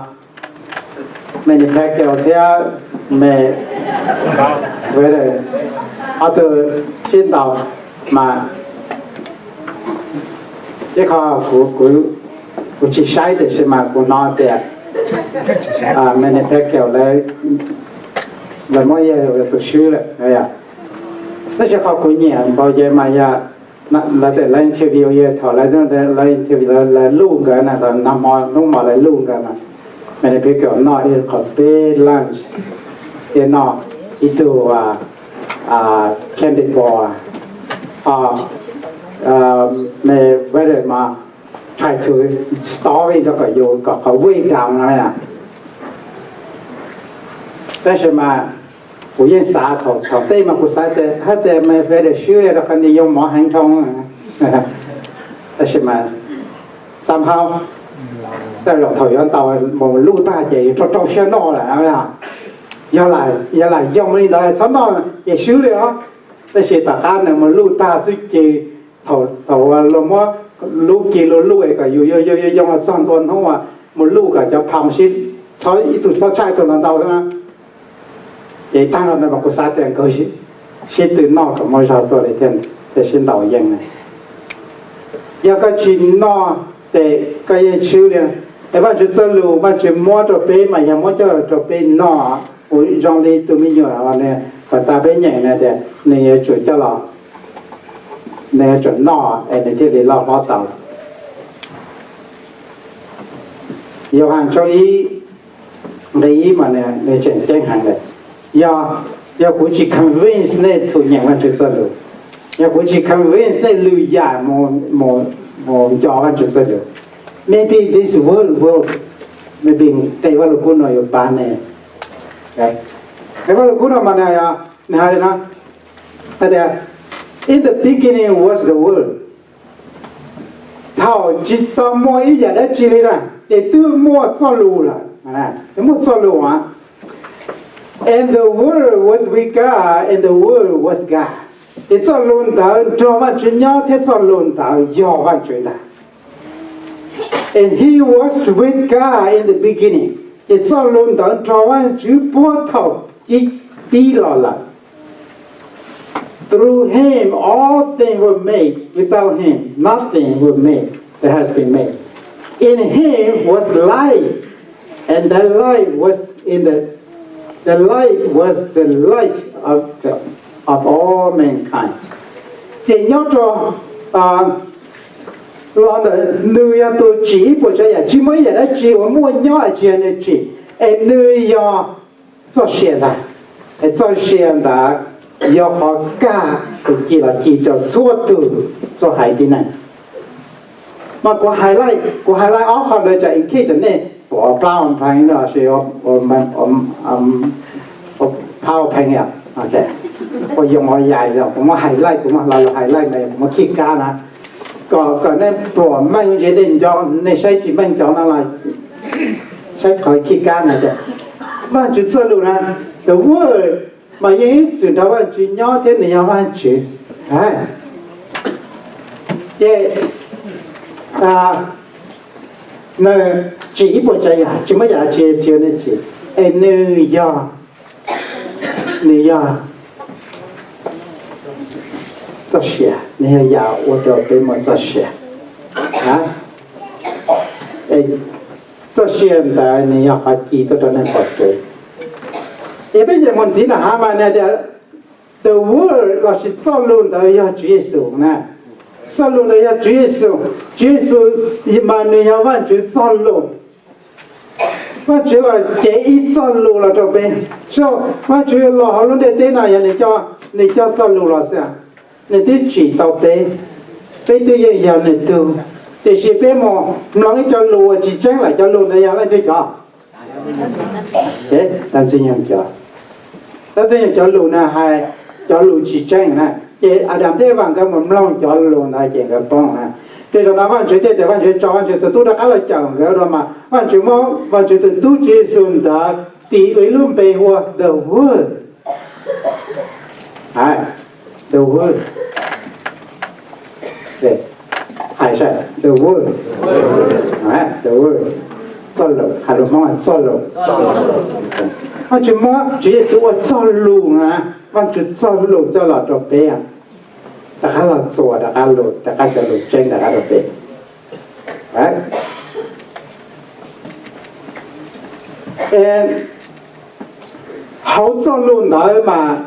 Manny Pacquiao thiab Mayweather ob tug sib ntaus mas ib qho kuv tsis saib tiam sis mas kuv hnov tias Manny Pacquiao lawv muab yawg tus swb lawm. Tab sis qhov kuv nyiam npaum ces mas yog lawv tias lawv interview yawg, thaum lawv interview lawv luj nkawd na, nag hmo hnub hmo lawv luj nkawd mas Manny Pacquiao noj ib qho big lunch, thiab noj ib tug candy bar, Mayweather mas try to starve rau kom yus kom qhov weight down no. Tab sis mas kuv yeej xav thaum, thaum tej mas kuv xav tias hais tias Mayweather swb rau qhov nws yoo mov heev dhau. Tab sis mas somehow tej zaum thaum yuav ntaus mus luj tag ces yuav rau rau siab noj lawm. Yog lam yoo li ntawd txhob noj ces swb li os. Tab sis tom qab nws mus luj tag xwb ces thaum, thaum luag muab lub kis luag luj es kom yus yoo yoo yoo txog ntua hnub mus luj kom cov phau sib, ib tug txhob tshaj ib tug ntau ntau xwb na. Ces tag no mas kuv xav tias nkawd sib tw noj kom muaj zog tuaj li thiaj sib ntaus yeej na. Yog koj tsis noj ces koj yeej swb li. Es Vajtswv txoj lus Vajtswv muab rau peb mas yog muab coj los rau peb noj, kuv zoo li tus me nyuam uas tas peb nyeem na tias nws yuav tsum coj los, nws yuav tsum noj es nws thiaj li loj hlob tau. Yauhas tshooj ib nqe ib mas nws tseem ceeb heev lawm. Yog, yog kuv tsis convince nej tus nyeem Vajtswv txoj lus, yog kuv tsis convince nej lwm yam mus nco Vajtswv txoj lus, maybe this world will, maybe nqe Vaj Lug Kub no yuav pab nej. Nqe Vaj Lug Kub no mas nws hais li no, hais tias, In the beginning was the Word. Thaum tsis tau muaj ib yam dab tsi li na, ces twb muaj txoj lus lawm. Twb muaj txoj lus as. And the Word was with God, and the Word was God. Ces txoj lus ntawd nrog Vajtswv nyob thiab txoj lus ntawd yog Vajtswv ntag. And he was with God in the beginning. Ces txoj lus ntawd nrog Vajtswv puag thaum cib pib los lawm. Through him all things were made. Without him nothing was made that has been made. In him was life, and that life was in the, the life was the light of the, of all mankind. Ces nyob rau, los ntawm nws yog tus tsim ib puas tsav yam, tsis muaj ib yam dab tsi uas muaj nyob es tsis yog nws tsim, es nws yog txoj sia ntag. Es txoj sia ntawd yog qhov kaj tus ci los ci rau txhua tus txhua haiv tib neeg. Mas kuv hais li, kuv hais li ob qho ntawd tsam in case nej pom PowerPoint no lossis PowerPoint yom, ua yoov ua yais yom, kuv muab hais li, kuv muab hais li, kuv muab khij kab na, kom, kom nej pom meej ntsis, nej nco, nej saib tsis meej cov no los saib qhov khij kab na. Vajtswv txoj lus na, the Word, mas yeej ib txwm nrog Vajtswv nyob thiab nws yog Vajtswv. Ces nws tsim ib puas tsav yam, tsis muaj yam tsi tsis yog nws tsim, es nws yog, nws yog txoj sia, nws yog yam ua rau peb muaj txoj sia. Txoj sia ntawd nws yog qhov ci tuaj rau neeg pom kev. Es peb nyeem mus ntxiv nram hav mas nws tias the Word lossis txoj lus ntawd yog Tswv Yexus na. Txoj lus ntawd yog Tswv Yexus. Tswv Yexus mas nws yog Vajtswv txoj lus. Vajtswv los cev ib txoj lus los rau peb. Vajtswv los hauv lub ntiaj teb no yog nws coj, nws coj txoj lus los xwb. Nws twb tsim tau peb, peb twb yeej yog nws tug, tiam sis peb mus mloog ib co lus uas tsis tseeb lawm. Cov lus ntawd yog leej twg cov? Dab Ntxwg Nyoog cov. Dab Ntxwg Nyoog cov lus na hais cov lus tsis tseeb na, ces Adam thiab Evas nkawd mus mloog cov lus ntawd ces nkawd poob na. Ces zaum no Vajtswv thiaj tias Vajtswv tso Vajtswv tus tub rov qab los cawm nkawd dua mas Vajtswv muab Vajtswv tus tub Tswv Yexus ntawd tis ua ib lub npe hu ua the Word. The Word. Hais saib, the Word. The Word. Txoj lus, hais lus Hmoob txoj lus. Vajtswv muab Tswv Yexus ua txoj lus na, Vajtswv txoj lus coj los rau peb, rov qab los txuas, rov qab lus, rov qab cov lus tseeb rov qab rau peb. Hauv txoj lus ntawd mas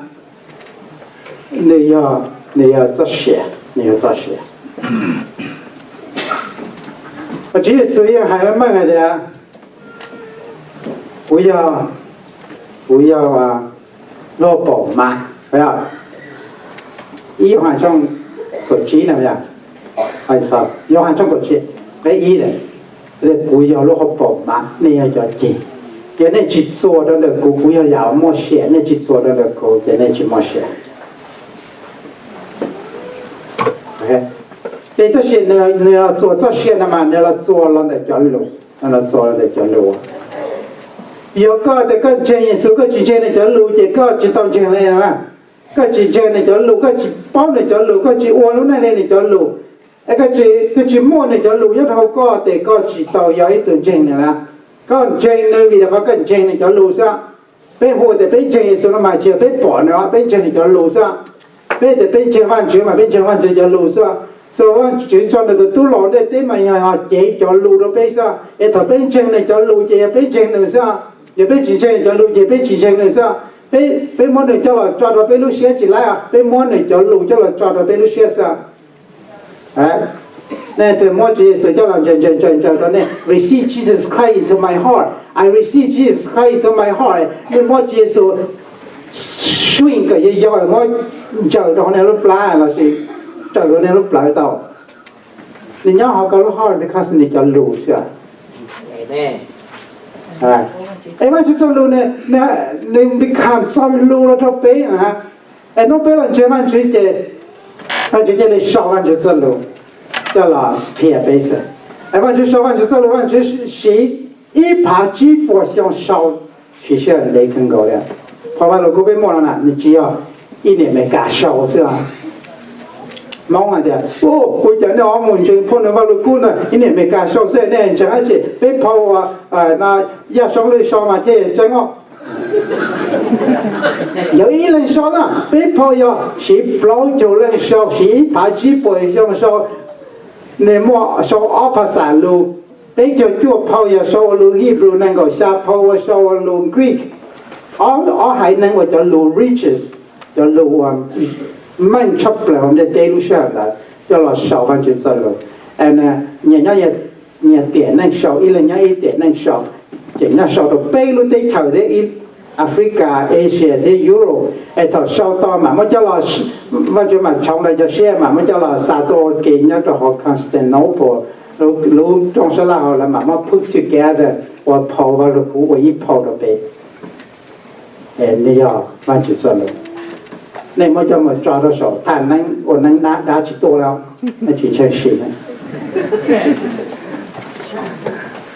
nws yog, nws yog txoj sia, nws yog txoj sia. Tswv Yexus yeej hais meej hais tias kuv yog, kuv yog lub hauv paus mas, ib Yauhas tshooj kaum tsib na, Yauhas tshooj kaum tsib, nqe ib, kuv yog lub hauv paus mas nej yog cov ceg. Yog nej tsis txuas rau ntawm kuv, kuv yog yam uas muaj sia, nej tsis txuas rau ntawm kuv ces nej tsis muaj sia. Ces tab sis nws los txuas txoj sia no mas nws los txuas los ntawm cov lus, nws los txuas los ntawm cov lus. Yog koj tias koj ntseeg Yexus koj tsis ntseeg nws cov lus ces koj tsis tau ntseeg li na. Koj tsis ntseeg nws cov lus, koj tsis paub nws cov lus, koj tsis ua lub neej li nws cov lus, koj tsis muaj nws cov lus nyob rau hauv koj ces koj tsis tau yog ib tug ntseeg nws na. Koj ntseeg nws vim rau qhov koj ntseeg nws cov lus xwb. Peb hu tias peb ntseeg Yexus no mas tsis yog peb pom nws, peb ntseeg nws cov lus xwb. Peb tias peb ntseeg Vajtswv mas peb ntseeg Vajtswv cov lus xwb. So Vajtswv tso nws tus tub los ua ntej teb mas yog cev cov lus rau peb xwb. Es thaum peb ntseeg nws cov lus ces yog peb ntseeg nws xwb. Yog peb tsis ntseeg nws cov lus ces peb tsis ntseeg nws xwb. Peb, peb muab nws coj los tso rau peb lub siab tsis laib, peb muab nws cov lus coj los tso rau peb lub siab xwb. Nej twg muab Tswv Yexus coj los ntsaws ntsaws ntsaws ntsaws rau nej, receive Jesus Christ into my heart, I receive Jesus Christ into my heart. Nej muab Tswv Yexus swing kom yau yau, muab ntsaws rau hauv nej lub plab lossis ntsaws rau nej lub plawv tau. Nws nyob hauv koj lub heart because nws cov lus xwb. Es Vajtswv txoj lus nws, nws become txoj lus los rau peb. Es hnub peb los ntseeg Vajtswv ces Vajtswv cia li sau Vajtswv txoj lus coj los qhia peb xwb. Es Vajtswv sau Vajtswv txoj lus, Vajtswv siv ib phav tsib puas xyoo sau, siv sij hawm ntev kawg nkaus li. Phau Vajluskub peb muaj no na, nws tsis yog ib niam Amelikas sau xwb. Hmoob hais tias, kuv cov nej ho mus ntseeg phau no Vajluskub ntag, ib niam Amelikas sau xwb, nej ntseeg dab tsi? Peb phau uas Yaj Soob Lwj sau mas thiaj tseeb os. Yog ib leeg sau na, peb phau yog siv plaub caug leej sau, siv ib phav tsib puas xyoo sau. Nws muaj sau ob phas xas lus, peb caug cuaj phau yog sau ua lus Hebrew, nees nkaum xya phau ua sau ua lus Greek. Ob haiv neeg uas cov lus richest, cov lus uas meej tshaj plaws hauv ntiaj teb lub sij hawm ntawd coj los sau Vajtswv txoj lus. Nyias nyob, nyias tiam neej sau, ib leeg nyob ib tiam neej sau, ces nyob sau rau peb lub teb chaws thiab, Africa, Asia thiab Europe. Es thaum sau tau mam muab coj los, Vajtswv mam tshoov lawv cov siab mam muab coj los xa tuaj ua ke nyob rau hauv Constantinople, lub rooj sab laj hauv, lawv mam muab put together ua phau Vajluskub ua ib phau rau peb. Nws yog Vajtswv txoj lus. Nej muab coj mus tso rau saum thaj neeb ua neeb dab dab tsis tuaj li, nej tsis ntseeg sim.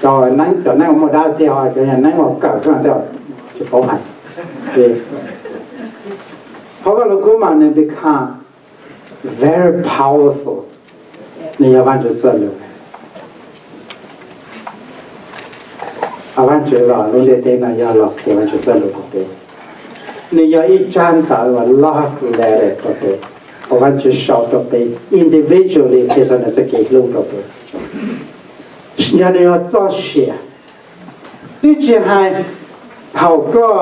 Cov neeb, cov neeb uas muaj dab tiag, cov neeb uas kawm xwb tiag, tsis paub hais. Phau Vajluskub mas nws become very powerful. Nws yog Vajtswv txoj lus. Vajtswv los lub ntiaj teb no yog los qhia Vajtswv txoj lus rau peb. Nws yog ib tsab ntawv uas love letter rau peb, uas Vajtswv sau rau peb individually qhia txog nws txoj kev hlub rau peb. Yog nws yog txoj sia, twb tsis hais thaum koj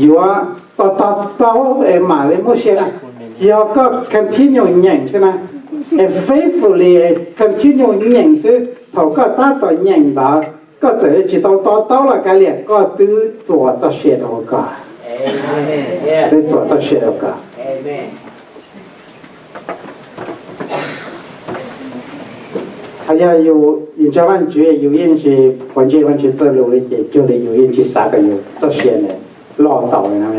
yuav to to taub es mam li muaj sia na, yog koj continue nyeem xwb na, es faithfully continue nyeem xwb, thaum koj tab tom nyeem ntawd koj txawm tsis tau to taub los kav liam, koj twb txuas txoj sia rau koj, twb txuas txoj sia rau koj. Yog yus ntseeg Vajtswv yus yeej tsis quav ntsej Vajtswv txoj lus li ces cuag li yus yeej tsis xav kom yus txoj sia ntawd loj tau li na.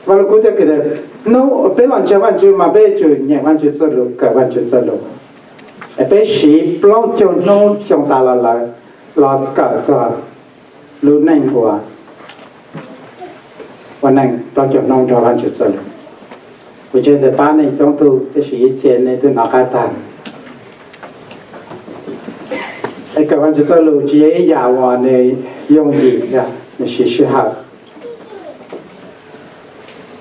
Vaj Lug Kub thiaj hais tias, hnub peb los ntseeg Vajtswv mas peb yuav tsum nyeem Vajtswv txoj lus, kawm Vajtswv txoj lus. Peb siv plaub caug hnub xyoo tas los lawm los kawm txog lub neej uas ua neej plaub caug hnub nrog Vajtswv txoj lus. Kuv ntseeg tias pab nej coob tug, tab sis ib txhia nej twb hnov qab tag. Es kawm Vajtswv txoj lus tsis yog ib yam uas nws yooj yim, nws siv sij hawm.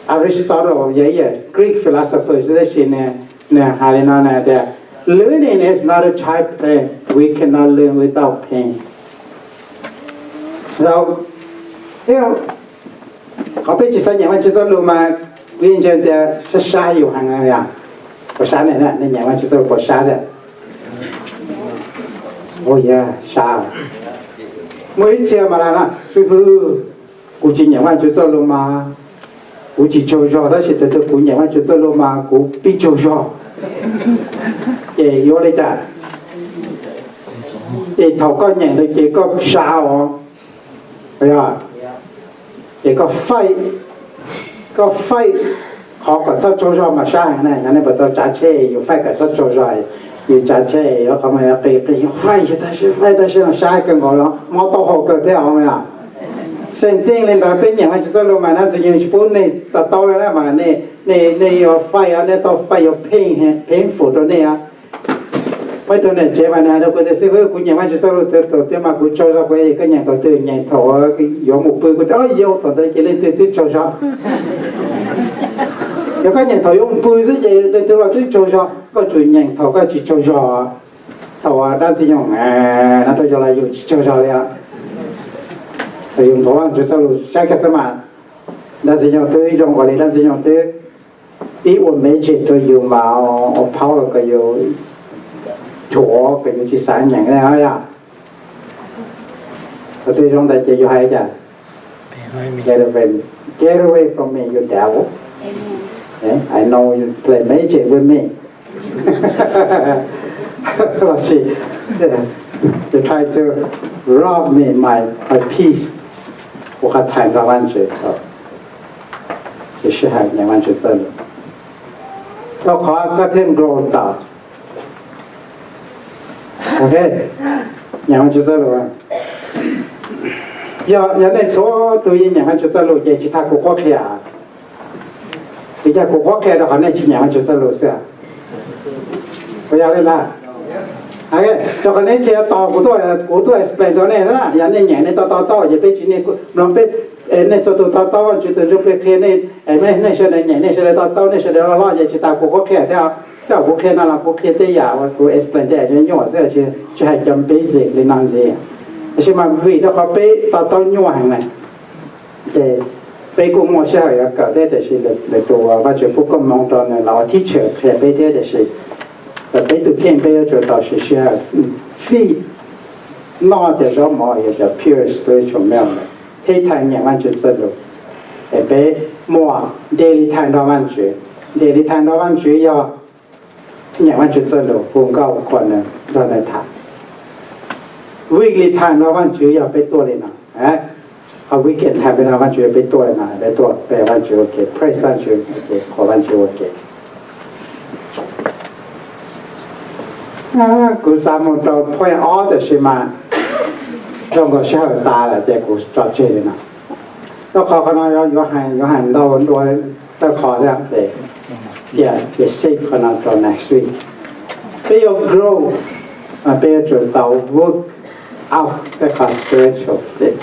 Aristotle yog ib yam Greek philosopher xwb, tab sis nws hais li no, nws tias, learning is not a child's play, we cannot learn without pain. Qhov peb tsis xav nyeem Vajtswv txoj lus mas kuv yeej ntseeg tias sab sab yus heev. Puas sab ne? Nej nyeem Vajtswv txoj lus puas sab tiag? Ua yog sab. Muaj ib txhia mas las no, xib hwb, kuv tsis nyeem Vajtswv txoj lus mas kuv tsis tsaug zog, tab sis thaum twg kuv nyeem Vajtswv txoj lus mas kuv pib tsaug zog. Ces yuav li cas? Ces thaum koj nyeem ntawd ces koj sab os. Ces koj faij, koj faij qhov kom txhob tsaug zog mas sab heev na. Yog nej puas tau tsav tsheb, yus faij kom txhob tsaug zog, yus tsav tsheb yuav qhov muag yuav qis qis, yus faij, yus faij tab sis mas sab kawg nkaus los mob taub hau kawg thiab os. Same thing li ntawd, peb nyeem Vajtswv txoj lus mas nab ntxwg yeej tsis pub nej to taub li na, mas nej yuav faij, nej tau faij yuav pain, painful rau nej. Muaj ib tug niam tsev mas nws hais rau kuv tias, xib fwb, kuv nyeem Vajtswv txoj lus tau tiav mas kuv tsaug zog. Kuv, koj nyeem thaum twg? Nyeem thaum yuav mus pw. Kuv tias, o, yog thaum ntawd ces leej twg twb tsaug zog. Yog koj nyeem thaum yuav mus pw xwb ces leej twg los twb tsaug zog. Koj tsum nyeem thaum koj tsis tsaug zog. Thaum dab ntxwg nyoog no rau yus los yus tsis tsaug zog li. Thaum yus nthuav Vajtswv txoj lus saib koj xwb mas, dab ntxwg nyoog twb zoo ua li, dab ntxwg nyoog twb pib ua magic rau yus mas, ua power kom yus dhuav kom yus tsis xav nyeem li yom. Thaum twg zoo ntawd ces yus hais cas? Get away, get away from me, you devil. Eh, I know you play magic with me. Los sis, you try to rob me my, my peace. Kuv qhov thaiv nrog Vajtswv txoj, ces sij hawm nyeem Vajtswv txoj lus, rau qhov koj thiaj grow tau. Ok, nyeem Vajtswv txoj lus. Yog, yog nej txhua tus yeej nyeem Vajtswv txoj lus ces tsis tas kuv qhuab qhia. Vim cas kuv qhuab qhia? Rau qhov nej tsis nyeem Vajtswv txoj lus xwb. Puas yog li ntawd? Rau qhov nej txhia tos kuv tuaj, kuv tuaj explain rau nej xwb na. Yog nej nyeem nej to to taub ces peb tsis, nej mloog peb, nej txhua tus to taub Vajtswv tus Ntsuj Plig qhia nej, nej sawv daws nyeem nej sawv daws to taub, nej sawv daws loj loj ces tsis tas kuv qhuab qhia thiab. Tej uas kuv qhia no los kuv qhia tej yam uas kuv explain tej yam nyuaj nyuaj xwb, tsis hais cov basic li no ntxiv. Tab sis mas vim rau qhov peb to taub nyuaj heev na, ces peb kuj muaj sij hawm yuav kawm thiab, tiam sis lwm tus Vajtswv pub koob hmoov rau nws los ua teacher qhia peb thiab, tiam sis peb tus kheej peb yuav tsum tau siv sij hawm fij noj cov zaub mov uas yog cov pure spiritual milk, thiab thaiv nyeem Vajtswv txoj lus. Es peb muaj daily time nrog Vajtswv. Daily time nrog Vajtswv yog nyeem Vajtswv txoj lus, hu nkauj qhuas nws, nrog nws tham. Weekly time nrog Vajtswv yog peb tuaj li no. Qhov weekend time peb nrog Vajtswv yog peb tuaj li no, peb tuaj pe Vajtswv ua ke, praise Vajtswv ua ke, qhuas Vajtswv ua ke. Kuv xav mus rau point ob tiam sis mas zoo nkaus sij hawm tas lawm ces kuv tso tseg li no. Rau qhov qhov no yuav hais, yuav hais ntau dua, rau qhov thiab ces, ces save qhov no rau next week. Peb yuav grow, peb yuav tsum tau work out peb qhov spiritual fix.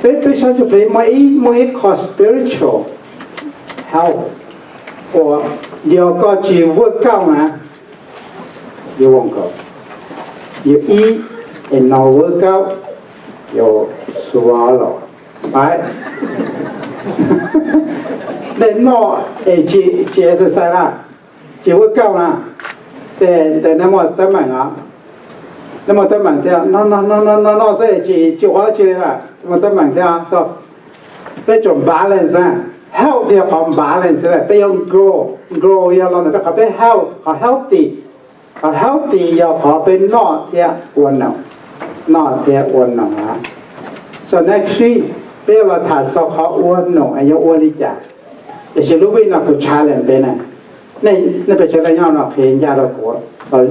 Peb, peb sab ntsuj plig muaj ib, muaj ib qho spiritual health uas yog koj tsis work out na, you won't grow. You eat and not work out, you swallow. Right? Nej noj es tsis, tsis exercise na, tsis work out na, ces, ces nej muaj teeb meem os. Nej muaj teeb meem thiab, noj, noj, noj, noj, noj, noj xwb tsis, tsis ua dab tsi li na, muaj teeb meem thiab. So peb tsum balance na. Health yog qhov balance na, peb yuav grow, grow yog los ntawm peb qhov peb health, qhov healthy. Qhov healthy yog qhov peb noj thiab ua noog, noj thiab ua noog na. So next week peb yuav los tham txog qhov ua noog es yuav ua li cas. Tiam sis lub week no kuv challenge peb na, nej pes tsawg leej nyob no qhia ncaj rau kuv,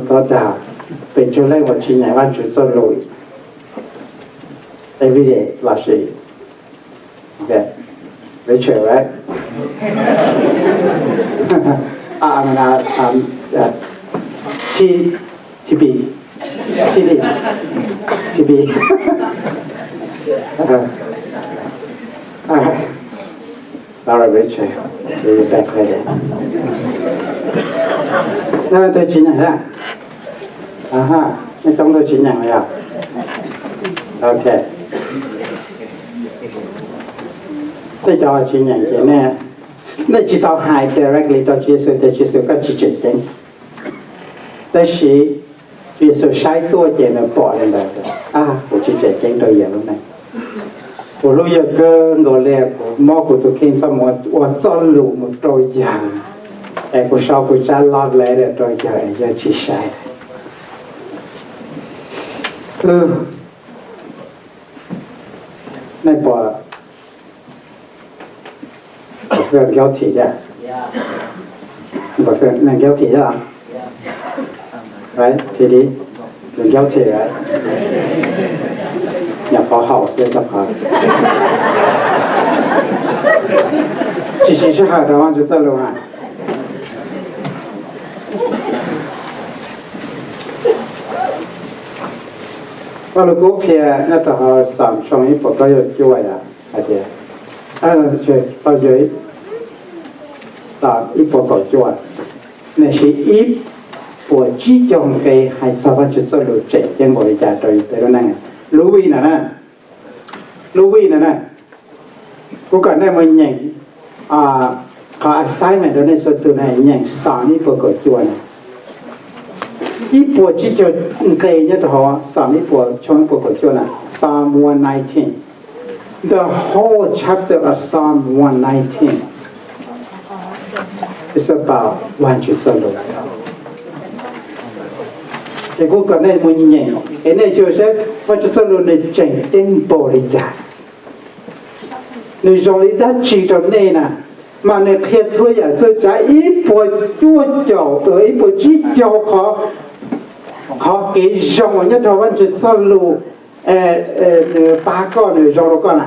thov dag, pes tsawg leej uas tsis nyeem Vajtswv txoj lus everyday los sis Richard, right? T, T B, T D, T B. All right. All right, Richard. You're back later. Nej leej twg tsis nyeem thiab? Aha, nej coob leej tsis nyeem yog? Ok. Tej cov tsis nyeem ces nej, nej tsis tau hais directly rau Tswv Yexus tias, Tswv Yexus, koj tsis tseem ceeb. Tab sis Tswv Yexus saib tuaj ces nws pom li ntawd, a, kuv tsis tseem ceeb rau yawg lub neej. Kuv hlub yawg kawg nkaus li, kuv muab kuv tus kheej txoj mus ua txoj lus mus rau yawg, es kuv sau kuv tsab love letter rau yawg es yawg tsis saib. Nej pom, guilty thiab? Guilty thiab los? Right, T D, guilty, right? Nyuam qhuav haum xwb, tsis siv sij hawm rau Vajtswv txoj lus na. Paj Lug Kub qhia nyob rau hauv Xaam tshooj ib puas plaub caug cuaj yom, hais tias, tau yog Xaam ib puas kaum cuaj, nws siv ib puas tsib caug nqe hais txog Vajtswv txoj lus tseem ceeb npaum li cas rau peb lub neej. Lub vij no na, lub vij no na, kuv kom nej mus nyeem qhov assignment rau nej txhua tus na, nyeem Xaam ib puas kaum cuaj na. Ib puas tsib caug nqe nyob rau hauv Xaam ib puas, tshooj ib puas kaum cuaj na, Psalm one nineteen. The whole chapter of Psalm one nineteen is about Vajtswv txoj lus. Es kuv kom nej mus nyeem es nej xyuas saib Vajtswv txoj lus nws tseem ceeb npaum li cas, nws zoo li dab tsi rau nej na. Mas nws qhia txhua yam txhua tsav ib puas cuaj caum, ib puas tsib caug qhov, qhov kev zoo uas nyob rau Vajtswv txoj lus, nws pab koj, nws zoo rau koj na.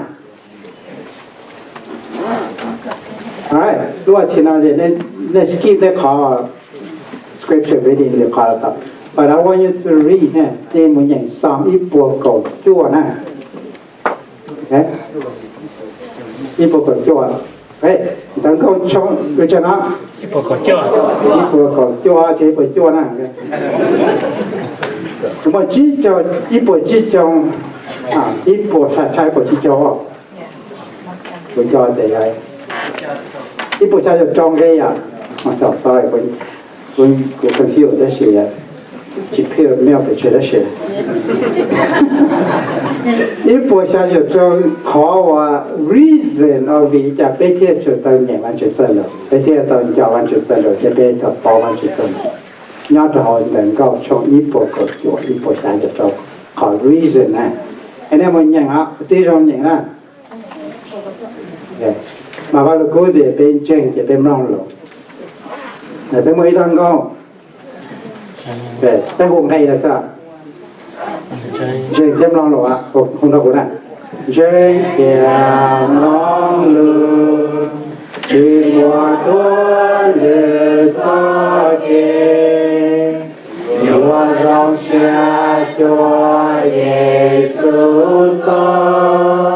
Lub athis no nej skip nej qhov scripture reading li qhov tau, but I want you to read, nej mus nyeem Xaam ib puas kaum cuaj na. Ib puas kaum cuaj, Ntawv Nkauj tshooj, no, ib puas kaum cuaj ces ib puas cuaj na. Muaj tsib caug, ib puas tsib caug, ib puas xya, ib puas tsib caug, kuv nco tias yog ib puas xya caum rau nqe yom. Sorry, kuv confuse tab sis tsis pure memory pes tsawg tab sis ib puas xya caum rau qhov uas reason of vim li cas peb thiaj tsum tau nyeem Vajtswv txoj lus, peb thiaj tau nco Vajtswv txoj lus thiab peb tau paub Vajtswv txoj lus. Nyob rau hauv Ntawv Nkauj tshooj ib puas kaum cuaj, ib puas xya caum rau qhov reason na. Es nej mus nyeem os, tib zoo nyeem na. Mas Vaj Lug Kub tias peb ntseeg ces peb mloog lus. Peb muaj ib zaj nkauj, peb hu nqe los xwb. Ntseeg thiab mloog lus, hu nrog kuv na. Ntseeg thiab mloog lus, tsis muaj duab lwm txoj kev, yuav zoo siab cuag Yexus txoj,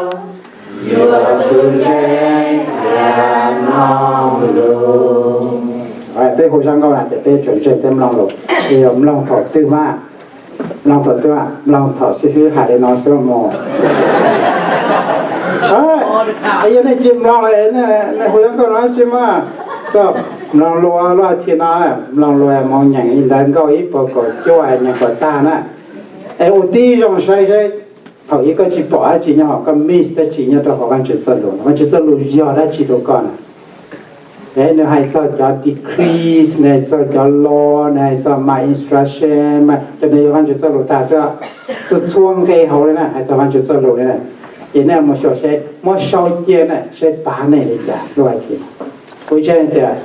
yuav tsum ntseeg thiab mloog lus. Peb hu zaj nkauj na ces peb tsuas ntseeg thiab mloog lus. Yuav mloog thaum twg mas? Mloog thaum twg? Mloog thaum xib hwb hais li no xwb mog. Yog nej tsis mloog li, nej hu zaj nkauj no tsis mas. Mloog lus lub athis no, mloog lus mus nyeem Ntawv Nkauj ib puas kaum cuaj, nyeem kom tag na. Es ua tib zoo saib saib, thaum ub koj tsis pom dab tsi nyob hauv, koj miss dab tsi nyob rau hauv Vajtswv txoj lus, Vajtswv txoj lus yog dab tsi rau koj na. Es nws hais txog cov decrees, nws hais txog cov law, nws hais txog my instruction, mas cov ntawd yog Vajtswv txoj lus tag xwb. Txhua txhua nqe hauv li na hais txog Vajtswv txoj lus li na. Ces nej mus xyuas seb, muab sau cia na seb pab nej li cas lub athis no. Kuv ntseeg tias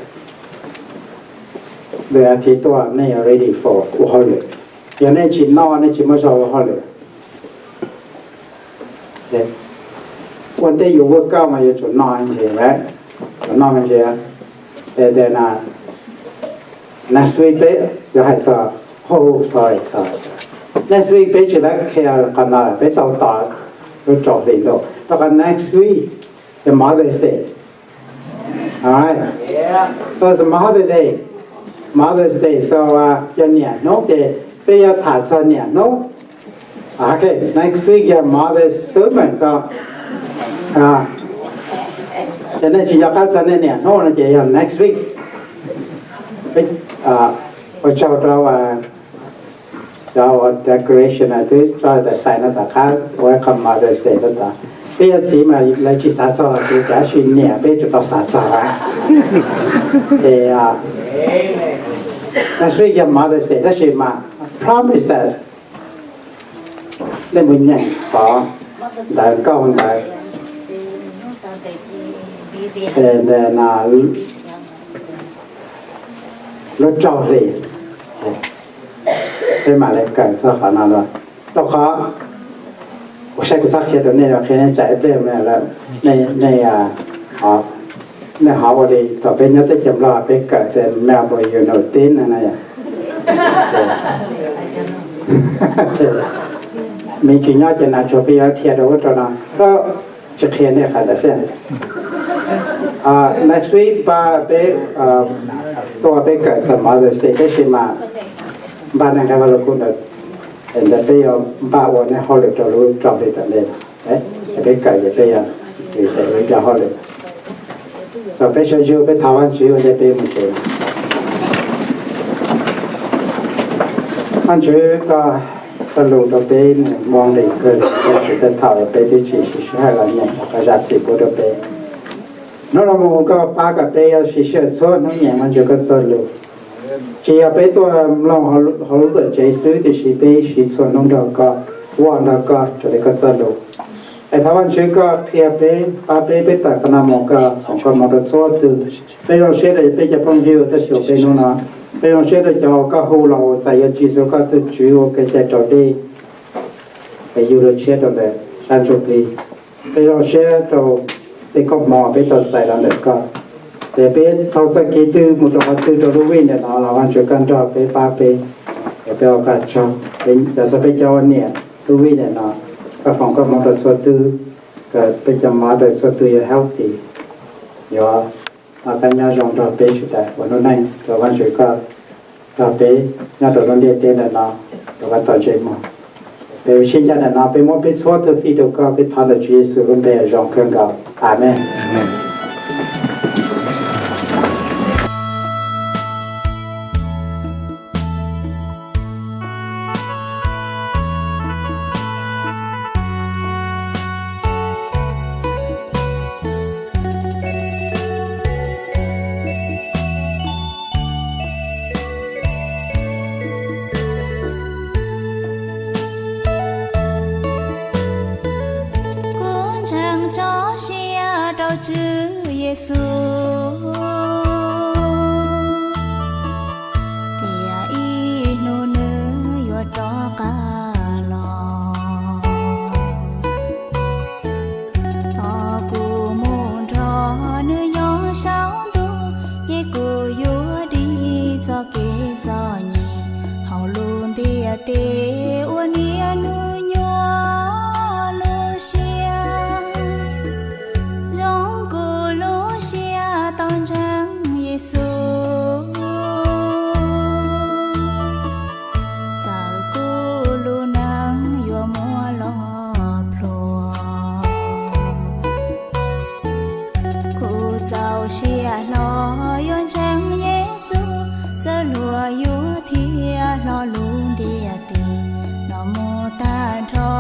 lwm athis tuaj nej yuav ready for ua hauj lwm. Yog nej tsis noj, nej tsis muab zog ua hauj lwm, ua ntej yus ua kauj mas yuav tsum noj me ntsis, tsum noj me ntsis. Ces tias next week peb yuav hais txog, oh sorry sorry, next week peb tsis tau qhia qhov no, peb tau tos lub rau hlis ntuj, rau qhov next week yog Mother's Day. Alright, so it's Mother's Day, Mother's Day, so yog niam hnub ces peb yuav tham txog niam hnub. Okay, next week yog Mother's Sermon, so yog nej tsis nco qab txog nej niam hnub no ces yog next week. Ua tsaug rau cov ua decoration twb tso tas xais no tom qab, welcome Mother's Day no tod. Peb yog txiv mas lawv tsis xav txog los tsis, tab sis niam peb tsum tau xav txog. Ces next week yog Mother's Day tab sis mas promise that nej mus nyeem qhov ntawv nkauj ntawd, lub rau hlis, peb mam li kawm txog qhov no. Rau qhov kuv saib kuv txhob qhia rau nej, qhia nej tsam ib pliag lawm, nej ho ua li thaum peb nyob teb chaws Nplog peb kawm tias Melbourne Uni no na. Me tsis nyob ces nas tsuag peb yuav dhia rau ub rau no, koj tsis qhia nej qhov ntawd xwb. Next week npaj peb tuaj peb kawm txog Mother's Day tab sis mas npaj nej nqe Vaj Lug Kub ntawd, ntawd peb yuav npaj ua nej hauj lwm rau lub rau hli tom ntej no. Peb kawm ces peb yuav, vim tes ua ib co hauj lwm. Peb sawv zug peb thov Vajtswv ua ntej peb mus tsev. Vajtswv, koj txoj lus rau peb nws muaj nqis kawg li, Vajtswv, tej thaum peb twb tsis siv sij hawm los nyeem, koj zam txim pub rau peb. Hnub no mus koj pab kom peb yuav siv sij hawm txhua hnub nyeem Vajtswv koj txoj lus. Tsis yog peb tuaj mloog hauv lub tuam tsev xwb tiam sis peb siv txhua hnub nrog koj, ua nrog koj raws li koj txoj lus. Es thov Vajtswv koj qhia peb, pab peb, peb tawm qhov no mus koj foom koob hmoov rau txhua tus. Peb zoo siab rau peb cov phooj ywg uas tuaj xyuas peb hnub no. Peb zoo siab rau cov uas koj hu los uas txawm yuav tsis txog koj tus Tswv ua kev cai raus dej, es yug dua tshiab rau ntawm sab ntsuj plig. Peb zoo siab rau tej koob hmoov peb tau txais los ntawm koj. Ces peb tau txoj kev twg mus rau qhov twg rau lub week ntawm no los Vajtswv koj nrog peb pab peb, es peb ua koj tsaug. Yog txog peb cov ua niam lub week ntawm no, koj foom koob hmoov rau txhua tus, kom peb cov mother txhua tus yuav healthy, yuav noj qab nyob zoo nrog peb sawv daws ua lub neej rau Vajtswv koj, nrog peb nyob rau lub ntiaj teb ntawm no, rau koj tau ntsej muag. Peb sib ncaim ntawm no peb muab peb txhua tus fij rau koj, peb thov ntawm Tswv Yexus lub npe zoo kawg nkaus. Amees. Kuv ntseeg tso siab rau Tswv Yexus, tias ib hnub nws yuav rov qab los. Thov kuv mus nrog nws nyob saum ntuj, ces kuv yuav dim txoj kev txom nyem hauv lub ntiaj teb ua niaj hnub nyuaj lub siab. Zoo kuv lub siab tau ntseeg Yexus, txawm kuv lub neej yuav muaj los plhuav, kuv txaus siab hlo yuav ntseeg Yexus, txawm luag yuav thiab hlo lub ntiaj teb no mus tag nrho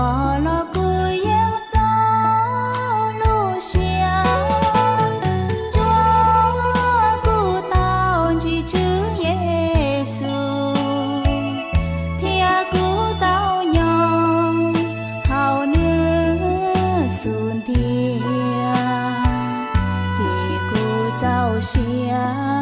los kuv yeej txaus lub siab. Tsuav kuv tau ntsib Tswv Yexus, thiab kuv tau nyob hauv nws xub ntiag, ces kuv txaus siab